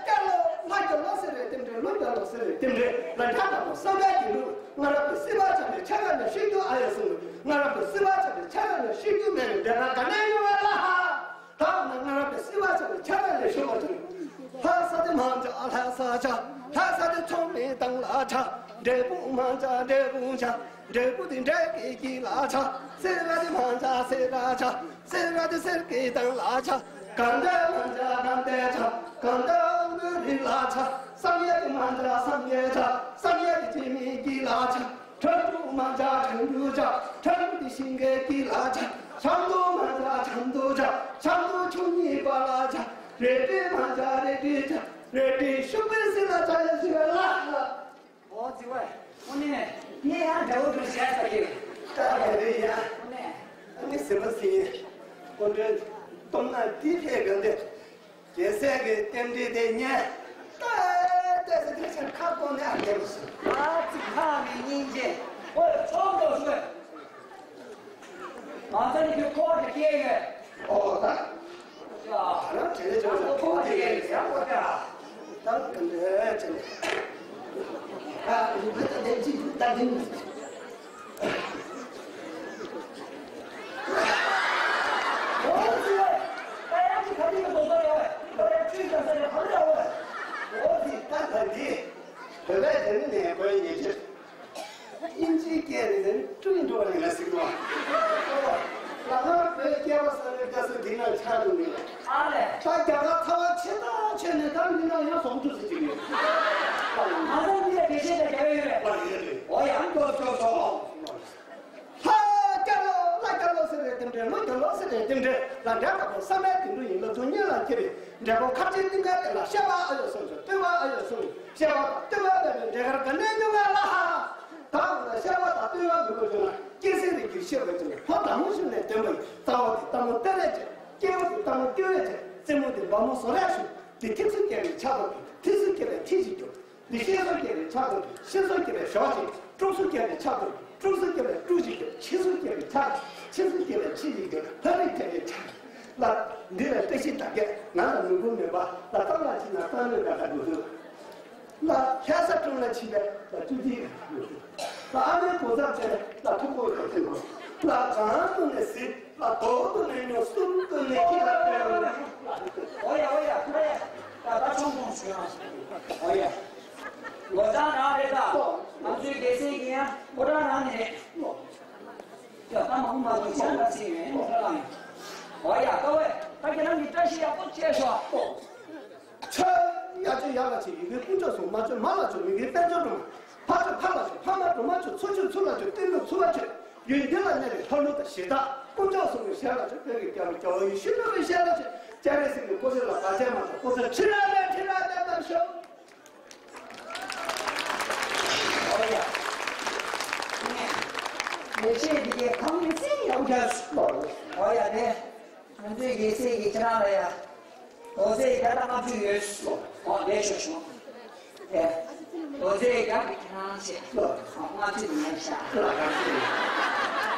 སྐྱ་ལོ་ལྷ་སྐྱ་ལོ་ཟེར་བའི་རྟེན་འབྲེལ། ལོ་སྐྱ་ལོ་ཟེར་བའི་རྟེན་འབྲེལ་ལ་འདྲ་དང་པོ་བསམ་པའི་དོན་འགྲུབ། སྔ་རབས་ཀྱི་སྲིད་པ་ཆགས་པའི་ཆ་ར་ནས་ཤེས་རྒྱུ་ཨ་ཡ་གསུངས། སྔ་རབས་ཀྱི་སྲིད་པ་ཆགས་པའི་ཆ་ར་ནས་ཤེས་རྒྱུ་མེད་པའི་འབྲས་དཀར་ག་ནས་ཡོང་བ་ལ་ཧ། ད་འོ་ན་སྔ་རབས་ཀྱི་སྲིད་པ་ཆགས་པའི་ཆ་ར་ནས་ཤོད་པ་ཅིག་ལྷ་ས་དེ་མང་ཆ་ལྷ་ས་ཆ། ལྷ་ས་དེ་ཚོགས་མི་དང་ལ་ཆ། འབྲས་བུ་མང་ཆ་འབྲས་བུ་ཆ། འབྲས་བུ་དེ་འབྲས་ཀྱི་དཀྱིལ་ལ་ཆ། སེ་ར་དེ་མང་ཆ་སེ་ར་ཆ། སེ་ར་དེ་གསེར་གྱི་དང་ལ་ཆ། གང་དེ་མང་ཆ་གང་དེ་ཆ། གང་དེ་ཨ་མདོའི་རི་ལ་ཆ། བསམ་ཡས་དེ་མང་ཆ་བསམ་ཡས་ཆ། བསམ་ཡས་དེ་སྐྱེ་དམན་གྱི་ལ་ཆ། ཁྲ་འབྲུག་མང་ཆ་ཁྲ་འབྲུག་ཆ། ཁྲ་འབྲུག་དེ་ཤིང་ཀའི་དཀྱིལ་ལ་ཆ། ཆབ་མདོ་མང་ཆ་ཆབ་མདོ་ཆ། ཆབ་མདོ་ཆུ་གཉིས་པ་ལ་ཆ། རལ་གྲི་མང་ཆ་རལ་གྲི་ཆ། རལ་གྲི་ཤུག་པའི་སྲིད་ལ་ཆ་ཡ་ཞུ་བ་ལ། ཨོ་ཙི་ཝེ། དངོས་གནས་ངས་ཡང་འདྲ་བོ་འདུག་ཞེས་ཟེར་གྱི། ད་ག་རེ་ཡ། དངོས་གནས། ཨ་ནི་ཟིན་པ་ཟིན། སྐུ་མགྲོན་སྟོབས་ན་འདི་ཕེབས་གང་དེ། རྒྱལ་སྲས་ཀྱི་རྟེན་འབྲེལ་དེ་ཉན། ད་ལྟ་ཟེར་དུས་ཁ་སྐོང་ནས་ཨ་བསྡད་པ་སོང་། ཨ་ཙི་ཁ་མི་སྙིང་རྗེ། ཨོ་ཚོགས་འདུ་ཞུ། ང་ཚོ་ནི་ཁྱོད་ཁོག་ཏུ་སྐྱེས་ཡོད། ཨོ་ད། ཡ། ད་རང་དྲན་ལེ་ཅོ་ཁོག་ཏུ་སྐྱེས་ཡོད་ཡ་ཁོ་ད། ད་ག་འདྲ་ཅན། ཨ་ཡི་བེ་ད་དེ་ཅི་ད་དེ་ནི། ཨོ་ཙི་ད་ཡང་ཅི་ག་དེ་ག་དོ་ད་ཡོད། ད་ཡང་ཅི་ག་ས་ཡ་ག་རེ་ཡོད། ཨོ་ཙི་ད་ག་འདི། བོད་པའི་དེ་ནི་ནས་བོད་ཉེ་ཆེ། དབྱིན་ཇིའི་སྐད་རེད་དེ་ནི་ཀྲུང་འགྲོ་བ་ཡིན་ན་ཟིག་ལོ། ལ་ང་བོད་སྐྱེ་བ་ས་ནས་དགའ་སུ་འདི་ན་ཆགས་འདུག་ནི། ཨ་ལས། ད་རྒྱ་གར་ཚ་བ་ཆེ་ད་ཆེ་ནས་ད་མི་ན་ཡང་སོང་ཐུབ་སུ་ཅིག་ཡོད། ང་ཚོ་འདི་ལ་དགེ་བཤེས་དང་རྒྱལ་བ་ཡོད་རེད། ལ་ཡོད་རེད། འོ་ཡང་སྐྱོ་སྐྱོ་སོང་། ལྷ་སྐྱ་ལོ་ལྷ་སྐྱ་ལོ་ཟེར་བའི་རྟེན་འབྲེལ། ལོ་སྐྱ་ལོ་ཟེར་བའི་རྟེན་འབྲེལ། ལ་འབྲས་དཀར་པོ་བསམ་པའི་དོན་དུ་ཡིན། ལོ་ཚོ་གཉིས་ལ་ཁྱེར་བའི་འབྲས་བུ་ཁ་ཆེ་གཏིང་ཁ་དེ་ལ་བཤད་པ་ཨ་ཡོད་སོང་ཞིང་བསྟོད་པ་ཨ་ཡོད་སོང་། བཤད་པ་དང་བསྟོད་པ་མེད་པའི་འབྲས་དཀར་ག་ནས་མྱོང་ང་ལ་ཧ། ད་འོ་ན་བཤད་པ་དང་བསྟོད་པ་མི་དགོས་བྱུང་ན་སྐྱེ་སྲིད་རིགས་ཀྱི་བཤད་པ་བྱུང་ན་ཕོ་དང་མོ་ཞུ་ནས་སྟོན་པ་ཡིན། རྩ་བ་དེ་སྟག་མོ་སྟོན་རས་བྱས། སྐྱེ་བ་དེ་སྟག་མོ་སྐྱོ་བས་བྱས། རྩེ་མོ་དེ་འབག་མོ་བཟོ་རས་ཞུ། དེ་ཐིག་སུ་སྐྱེ་བའི་ཆ་དང་དུ་ཐིག་སུ་སྐྱེ་བའི་ཁྲི་ཞིག་འགྱུར། འདི་ཤེས་སུ་སྐྱེ་བའི་ཆ་དང་དུ་ཤེས་སུ་སྐྱེ་བའི་ཞོག་ཅིག་དཀྲུགས་སུ་སྐྱེ་བའི་ཆ་དང་དུ་དཀྲུགས་སུ་སྐྱེ་བའི་དཀྲུགས་ཞིག་འགྱུར། ཆི་སུ་སྐྱེ་བའི་ཆ་ཆི་སུ་སྐྱེ་བའི་ཆི་ཞིག་འགྱུར། ལྷ་རིགས་སྐྱེ་བའི་ཆ། ལ། འདི་ལ་བཀྲ་ཤིས་དག་གས་ང་ལ་མི་དགོས་མེད་པ། ལ་གཙང་ལ་ཕྱིན་ན་གཙང་ལོས་དགའ་དགའ་འདུག་ལ། ལྷ་ས་སྤྲུལ་ལ་ཕྱིན་པས་ལ་བཅུ་གཅིག་དགའ་འདུག་ལ་ཨ་མའི་གོ་ས་བཙལ་ལ་ཐུག་པོ་དགའ་འདུག་ལ་གང་དུ་ནས་སྲིད་ལ་དོག་ཏུ་ནས་ཉོ་གསུམ་དུ་ནས་ཁྱི་ལ་སྤྲད། ཨོ་ཡ་ཨོ་ཡ་ཁོ་ཡ་ད་ད་ཆུང་ཆུང་ཞུ་ཡང་ཨོ་ཡ། ལོ་ཙང་རང་རེད་ད། ང་ཚོའི་སྒེར་སེམས་ཀྱི་ཡང་ཕོ་བྲང་རང་ནས་རེད། ཡ་ད་མང་མང་དུ་ཅང་ད་སེ་ཡོད་ཨོ་ཡ་ཀ་བས་ད་ཁྱེད་རང་གི་བཀྲ་ཤིས་ཡག་པོ་བཅས་ཤོག་ཆོས་ཡ་ཆོས་ཡ་ལ་ཆེ་ཡི་གེ་ཀུན་ཆོས་སུ་མ་ཆོས་མ་ལ་ཆོས་མི་གེ་དཔལ་འབྱོར་སྒྲོལ་མ། ཕ་ཆོས་ཕ་ལ་ཆོས་ཕ་མ་སྒྲོལ་མ་ཆོས་ཚུ་ཆོས་ཚུ་ལ་ཆོས་ཏིལ་ལུ་ཚུ་བ་ཆོས་ཡོན་ཏན་ལ་གནས་པའི་ལྷ་ཀླུ་དང་གཞི་བདག་ཀུན་ཆོས་སུ་གི་ཞལ་ལ་ཆོས་དཔལ་གྱི་རྒྱལ་པོ་རྒྱལ་བ་ཡེ་ཤེས་ཀླུ་གི་ཞལ་ལ་ཆོས་སྤྱན་རས་གཟིགས་ཀྱི་སྐུ་ཚེ་ལ་བར་ཆད་མ་དང་སྐུ་ཚེ་ཁྲི་རལ་ལས་ཁྲི་རལ་ལས་བསྟར་ཤོག་ཨོ་ཡ། ལེགས་བཤད་འདི་གའི་ཁམས་ནི་སེང་ཡོང་རྒྱལ་སུ། ཨོ་ཡ་ནས། ང་ཚོའི་དགེ་སེམས་ཀྱི་ཁྱེད་རང་ལ་ཡ། དོ་ཚེ་བརྒྱ་དང་ལྔ་བཅུ་ཡོད། ཨོ་ལེགས་ཤོག་ཤོག་ཨེ། དོ་ཚེ་བརྒྱ་གི་ཁྱེད་རང་བྱེད། ཨོ་ལྔ་བཅུ་ནི་ཡང་ཤ།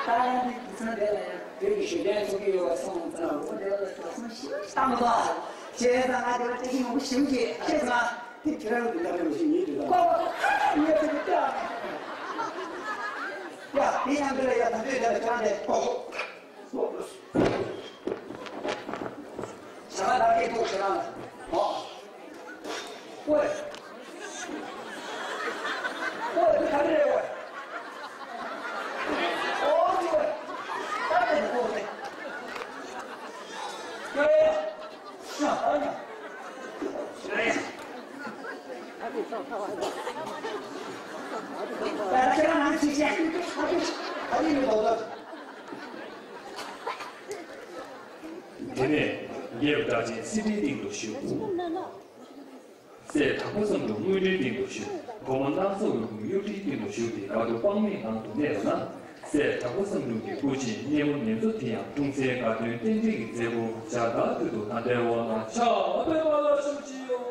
ད་ཡང་འདི་དུས་ཚོད་འདི་ལ་ཡ་བོད་ཀྱི་ཞུ་ལན་ཚོགས་ཀྱི་ཡོད་པ་སོང་ཙང་འོ་འདི་ལ་དོ་སྣང་ཞིབ་བཏང་དགོས། བྱས་ཙང་ང་འདི་ལ་ཏིག་ངོ་ཞིབ་ཀྱིས་ཤེས་ཙང་། དེ་ཁྱེད་རང་གི་ལ་ཁ་ཞིག་ཉིད་དུ་ལ། ཀོ་ཀོ་ཀོ་ཀོ་ཉེ་ཚེ་གི་ཏེ། ཡ་དེ་ཡང་འདི་ལ་ཡ་ད་འདོད་ལ་ཀྱང་དེ་ཀོ་ཀོ། ཞག་ལ་དགེ་ཐུག་ཞེ་ན་ལ། ཨོ། ཨོ། ཨོ་དེ་ག་རེ་རེད་ཨོ། ཨོ་དེ་ཨོ། ད་དེ་ཨོ་དེ། ཨེ། ཤ་ཨ་ན། ཨེ། ད་ཁྱེད་རང་ནང་ཚིག་ཅན། ཨ་དེ་ཨ་དེ་ནི་ལོ་ལོ། དེ་ནས་རྒྱལ་བ་སྒྲ་གཅན་སྲིད་པའི་སྟེང་དུ་བཞུགས། སྲས་དྭགས་པོ་བསམ་འགྲུབ་དངུལ་སྒྲོན་སྟེང་དུ་བཞུགས། གོང་མ་སྣང་ཚོགས་འོད་འབུམ་གཡུ་ཁྲིའི་སྟེང་དུ་བཞུགས་ཏེ་དགའ་སྡུག་དཔག་མེད་ངང་དུ་གནས་པ་ན། སྲས་དྭགས་པོ་བསམ་འགྲུབ་ཀྱི་སྐུ་ཕྱིར་སྙན་མོ་ནེམ་པོ་དེ་ཡང་འཁྲུངས་སའི་དགའ་སྟོན་རྟེན་འབྲེལ་གྱི་མཛད་སྒོ་ཇ་དར་དུས་དུ་ད་ལྟའི་འོག་ན་ཕྱག་འབེབས་པ་ལ་ཞུགས་ཀྱི་ཡོད།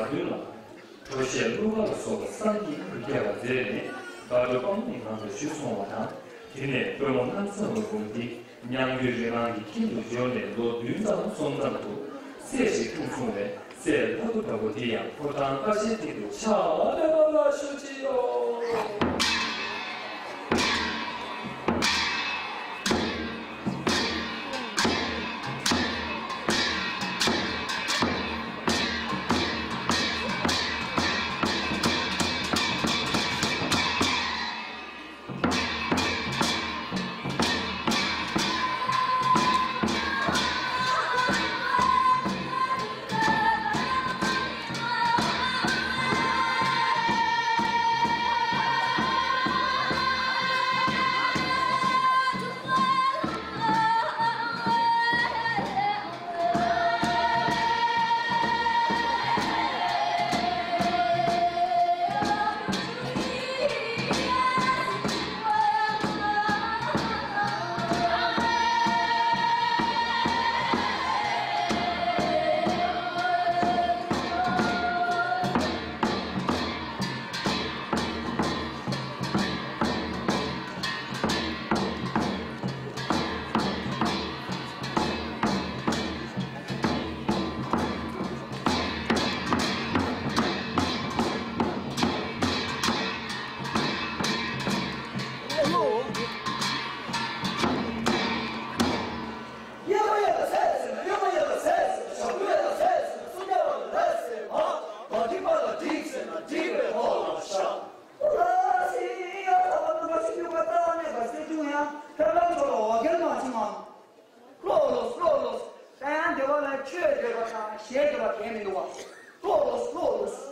མདུན་ལ། གྲོ་ཞྭ་ཀླུ་མཁར་སོགས་བསམ་གྱིས་མི་ཁྱབ་པ་མཛད་ནས་དགའ་སྤྲོ་དཔག་མེད་ངང་དུ་བཞུགས་སོང་བ་དང་། དེ་ནས་པདྨོ་སྣང་གསལ་མ་འབུམ་འདི་མྱང་རྒྱུད་རིགས་ལམ་གྱི་ཁྱིམ་དུ་འབྱོར་ནས་ལོ་བདུན་དང་གསུམ་ཙམ་དུ་སྲས་ཤིག་འཁྲུངས་སོང་བས། སྲས་ལྷ་སྐུ་འདྲ་པོ་འདི་ཡང་ཕོ་བྲང་ཀ་ཤའི་སྟེང་དུ་ཕྱག་ལེན་པ་ལ་ཞུ་ཅི་ཡོད། ལྷོད་ལྷོད་ལྷོད་ལྷོད། ད་ཡང་བདེ་བ་ལ་ཆོས་བརྗོད་པ་དང་ཞེས་བརྗོད་པ་གང་མི་འདུག་བ། ལྷོད་ལྷོད་ལྷོད་ལྷོད།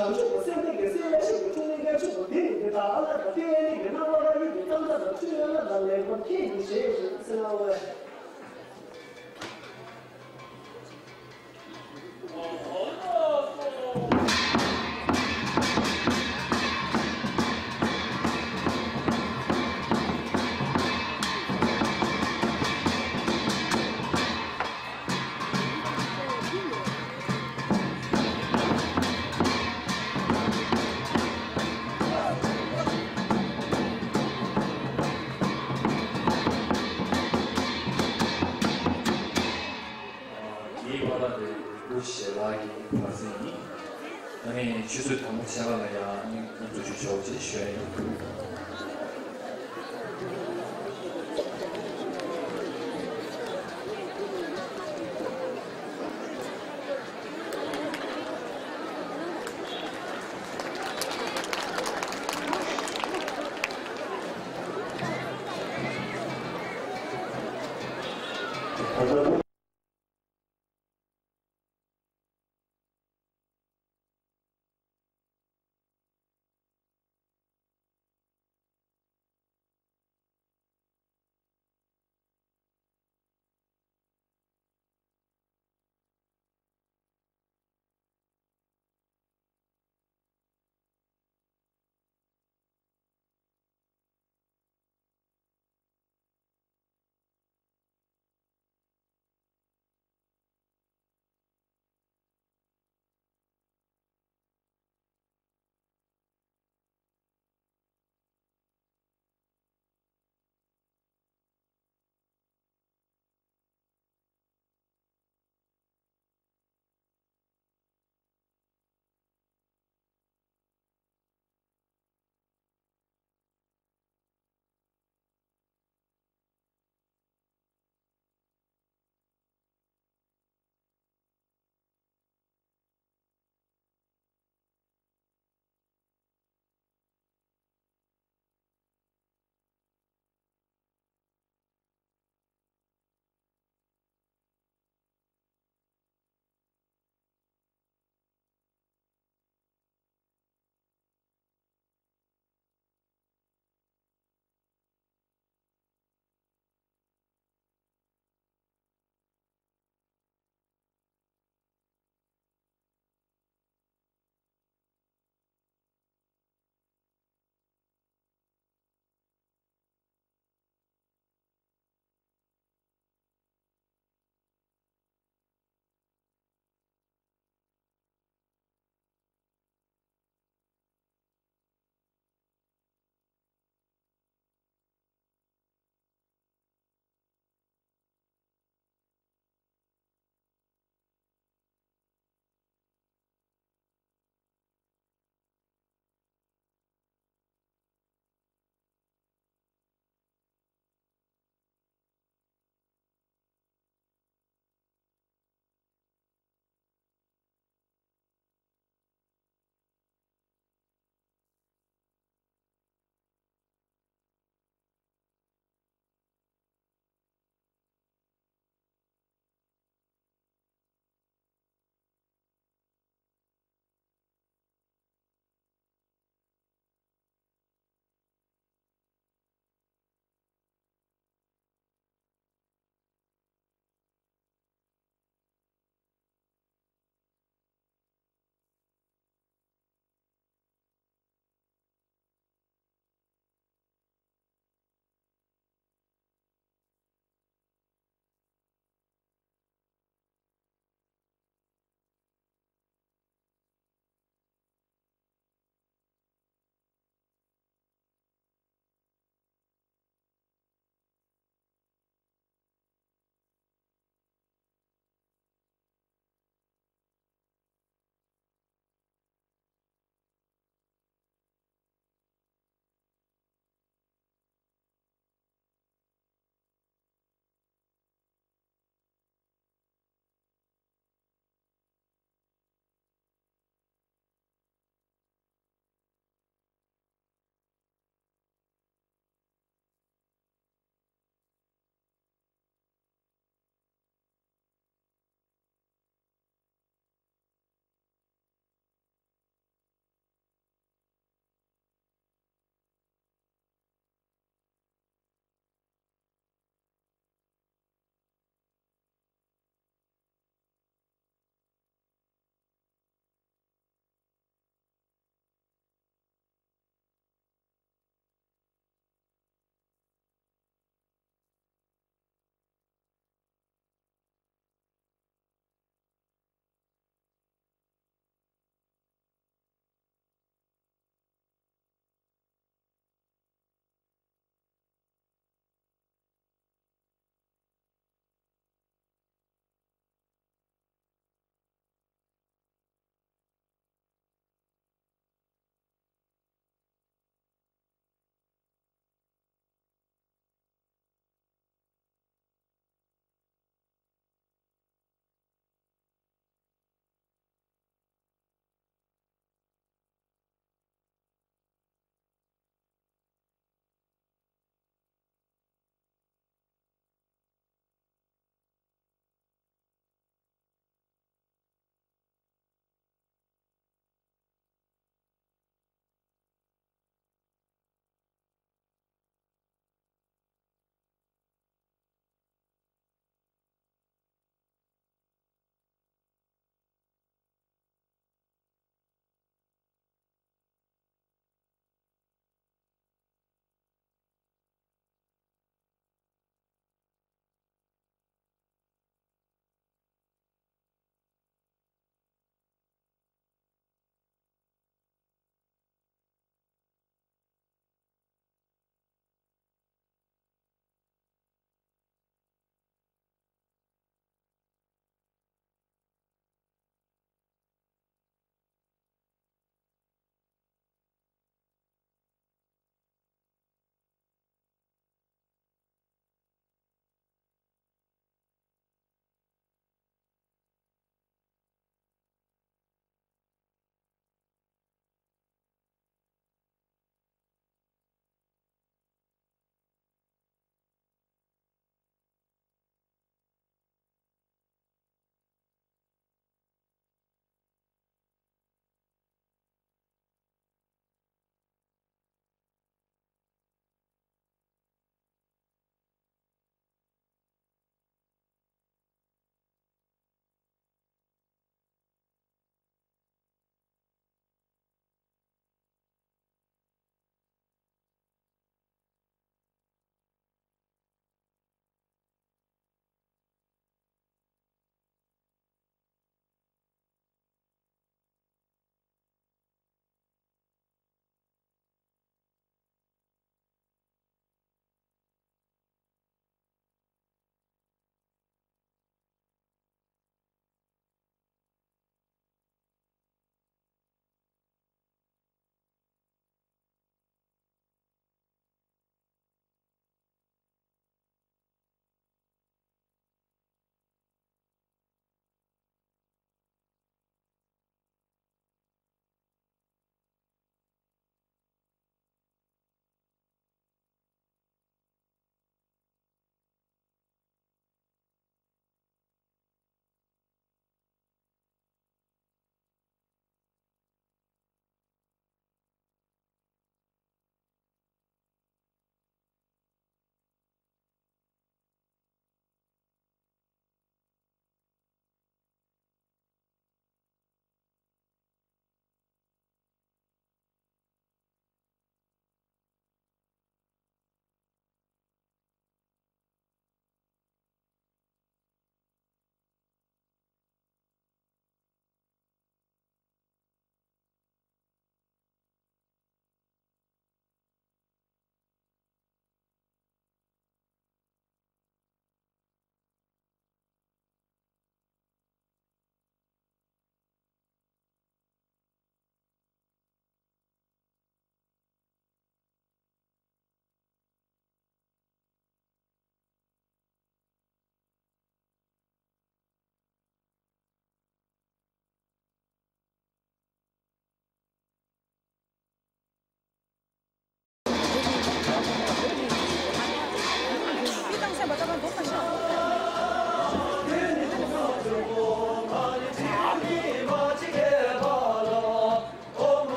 བྱང་ཆུབ་ཀྱི་སེམས་དཔའི་རྒྱལ་སྲས་ལ་ཕྱིན་པའི་ཐུགས་ཉིད་ཀྱི་ཆུ་བོ་འདི་ནི་འདི་དག་ཨ་ལ་དང་ཏེ་ནི་གི་སྣང་བ་ལ་ཡིད་ཀྱི་ཙམ་ཙམ་དང་ཆུ་ཡོད་ལ་དང་ལེགས་པར་མཁྱེན་ཡིན་ཞེས་ཞུ་ཟེར་བའི། དེའི་བར་ལ་དེ་སྐུ་ཞལ་ལག་གི་བར་གསེང་ཡིན། ཨ་ནི་ཆུ་ཚོད་དང་པོ་ཕྱེད་ཀ་ལ་ཡང་ཨ་ནི་ང་ཚོ་ཆུ་ཆོག་ཅེས་ཞུ་ཡ་ཡིན།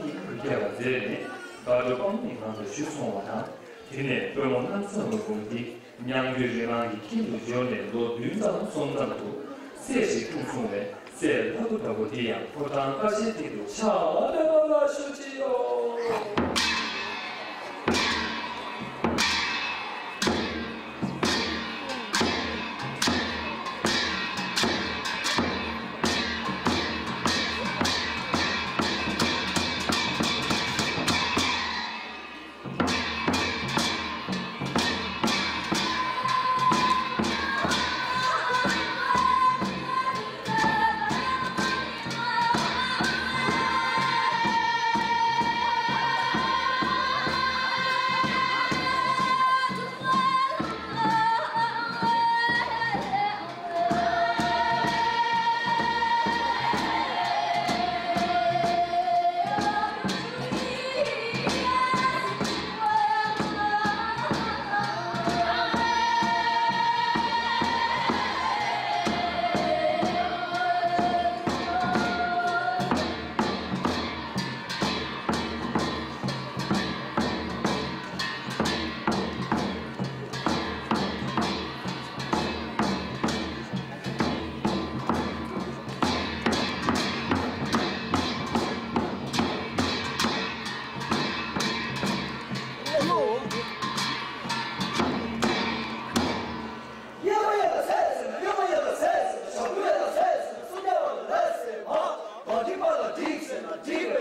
ཡིད་ཁྱབ་པ་མཛད་ནས་དགའ་སྤྲོ་དཔག་མེད་ངང་དུ་བཞུགས་སོང་བ་དང་། དེ་ནས་པུས་མོ་གནམ་ས་ལ་བསྒོམས་ཏེ། མྱང་རྒྱུད་རིགས་ལམ་གྱི་ཁྱིམ་དུ་འབྱོར་ནས་ལོ་བདུན་ཙམ་སོང་ཙམ་དུ། སྲས་ཤིག་འཁྲུངས་སོང་བས། སྲས་ལྷ་སྐུ་འདྲ་བོ་དེ་ཡང་ཕོ་བྲང་ཀ་ཤའི་སྟེང་དུ་ཕྱག་ཕེབས་པ་ལ་ཞུ་ཅི་ཡོད།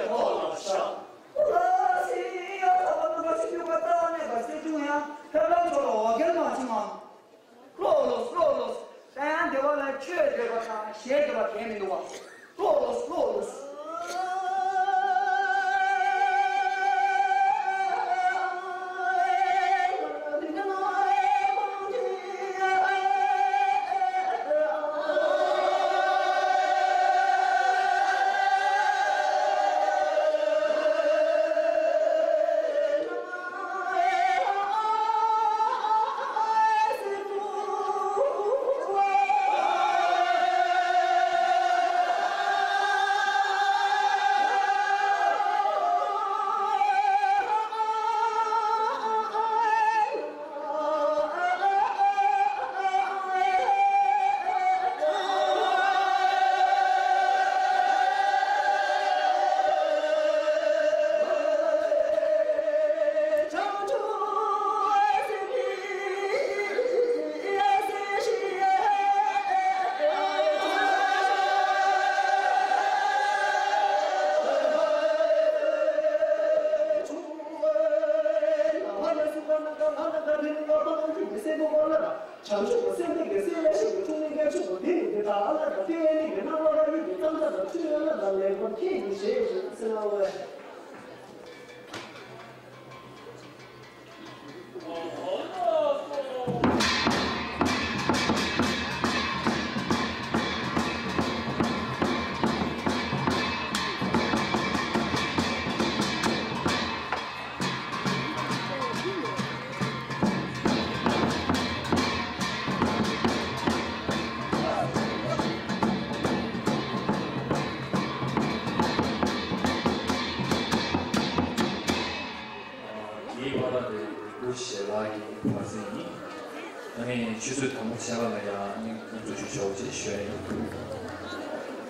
ཨོ་ལ་སི་ཡ་ཐ་བ་ནང་ག་ཤི་ཡུ་ག་ཏ་ནེ་ག་སེ་ཅུང་ཡང་ཐབས་ལམ་ཚོ་ལ་འོ་བརྒྱལ་མ་ཕྱིན་མ། ལོ་ལོ་ལོ་ལོ། ད་ཡང་སྡེ་བ་ལ་ཆོས་སྡེ་བ་དང་གཞས་སྡེ་བ་གས་མི་འདུག་བ། ལོ་ལོ་ལོ་ལོ། བྱང་ཆུབ་ཀྱི་སེམས་ཀྱི་སེམས་ལས་ཤེས་པའི་ཐུགས་ཉིད་ཀྱི་ཆུ་བོ་འདི་ཡི་འདི་དག་ཨ་ལ་དང་ཏེ་ནི་གི་སྣང་བ་ར་ཡུལ་གྱི་གཙང་སྦྲ་དང་ཆུ་ཡོད་ལ་དང་ལེགས་པར་མཁྱེན་གྱིས་ཞེས་ཞེས་གསུངས་པ། དེའི་བར་དེ་སྐུ་ཞལ་ལག་གི་བར་གསེང་ཡིན། ཨ་ནི་ཆུ་ཚོད་དང་པོ་ཕྱེད་ཀ་ལ་ཡང་ཨ་ནི་ང་ཚོ་ཆུ་ཆོག་ཅེས་ཞུ་ཡ་ཡིན།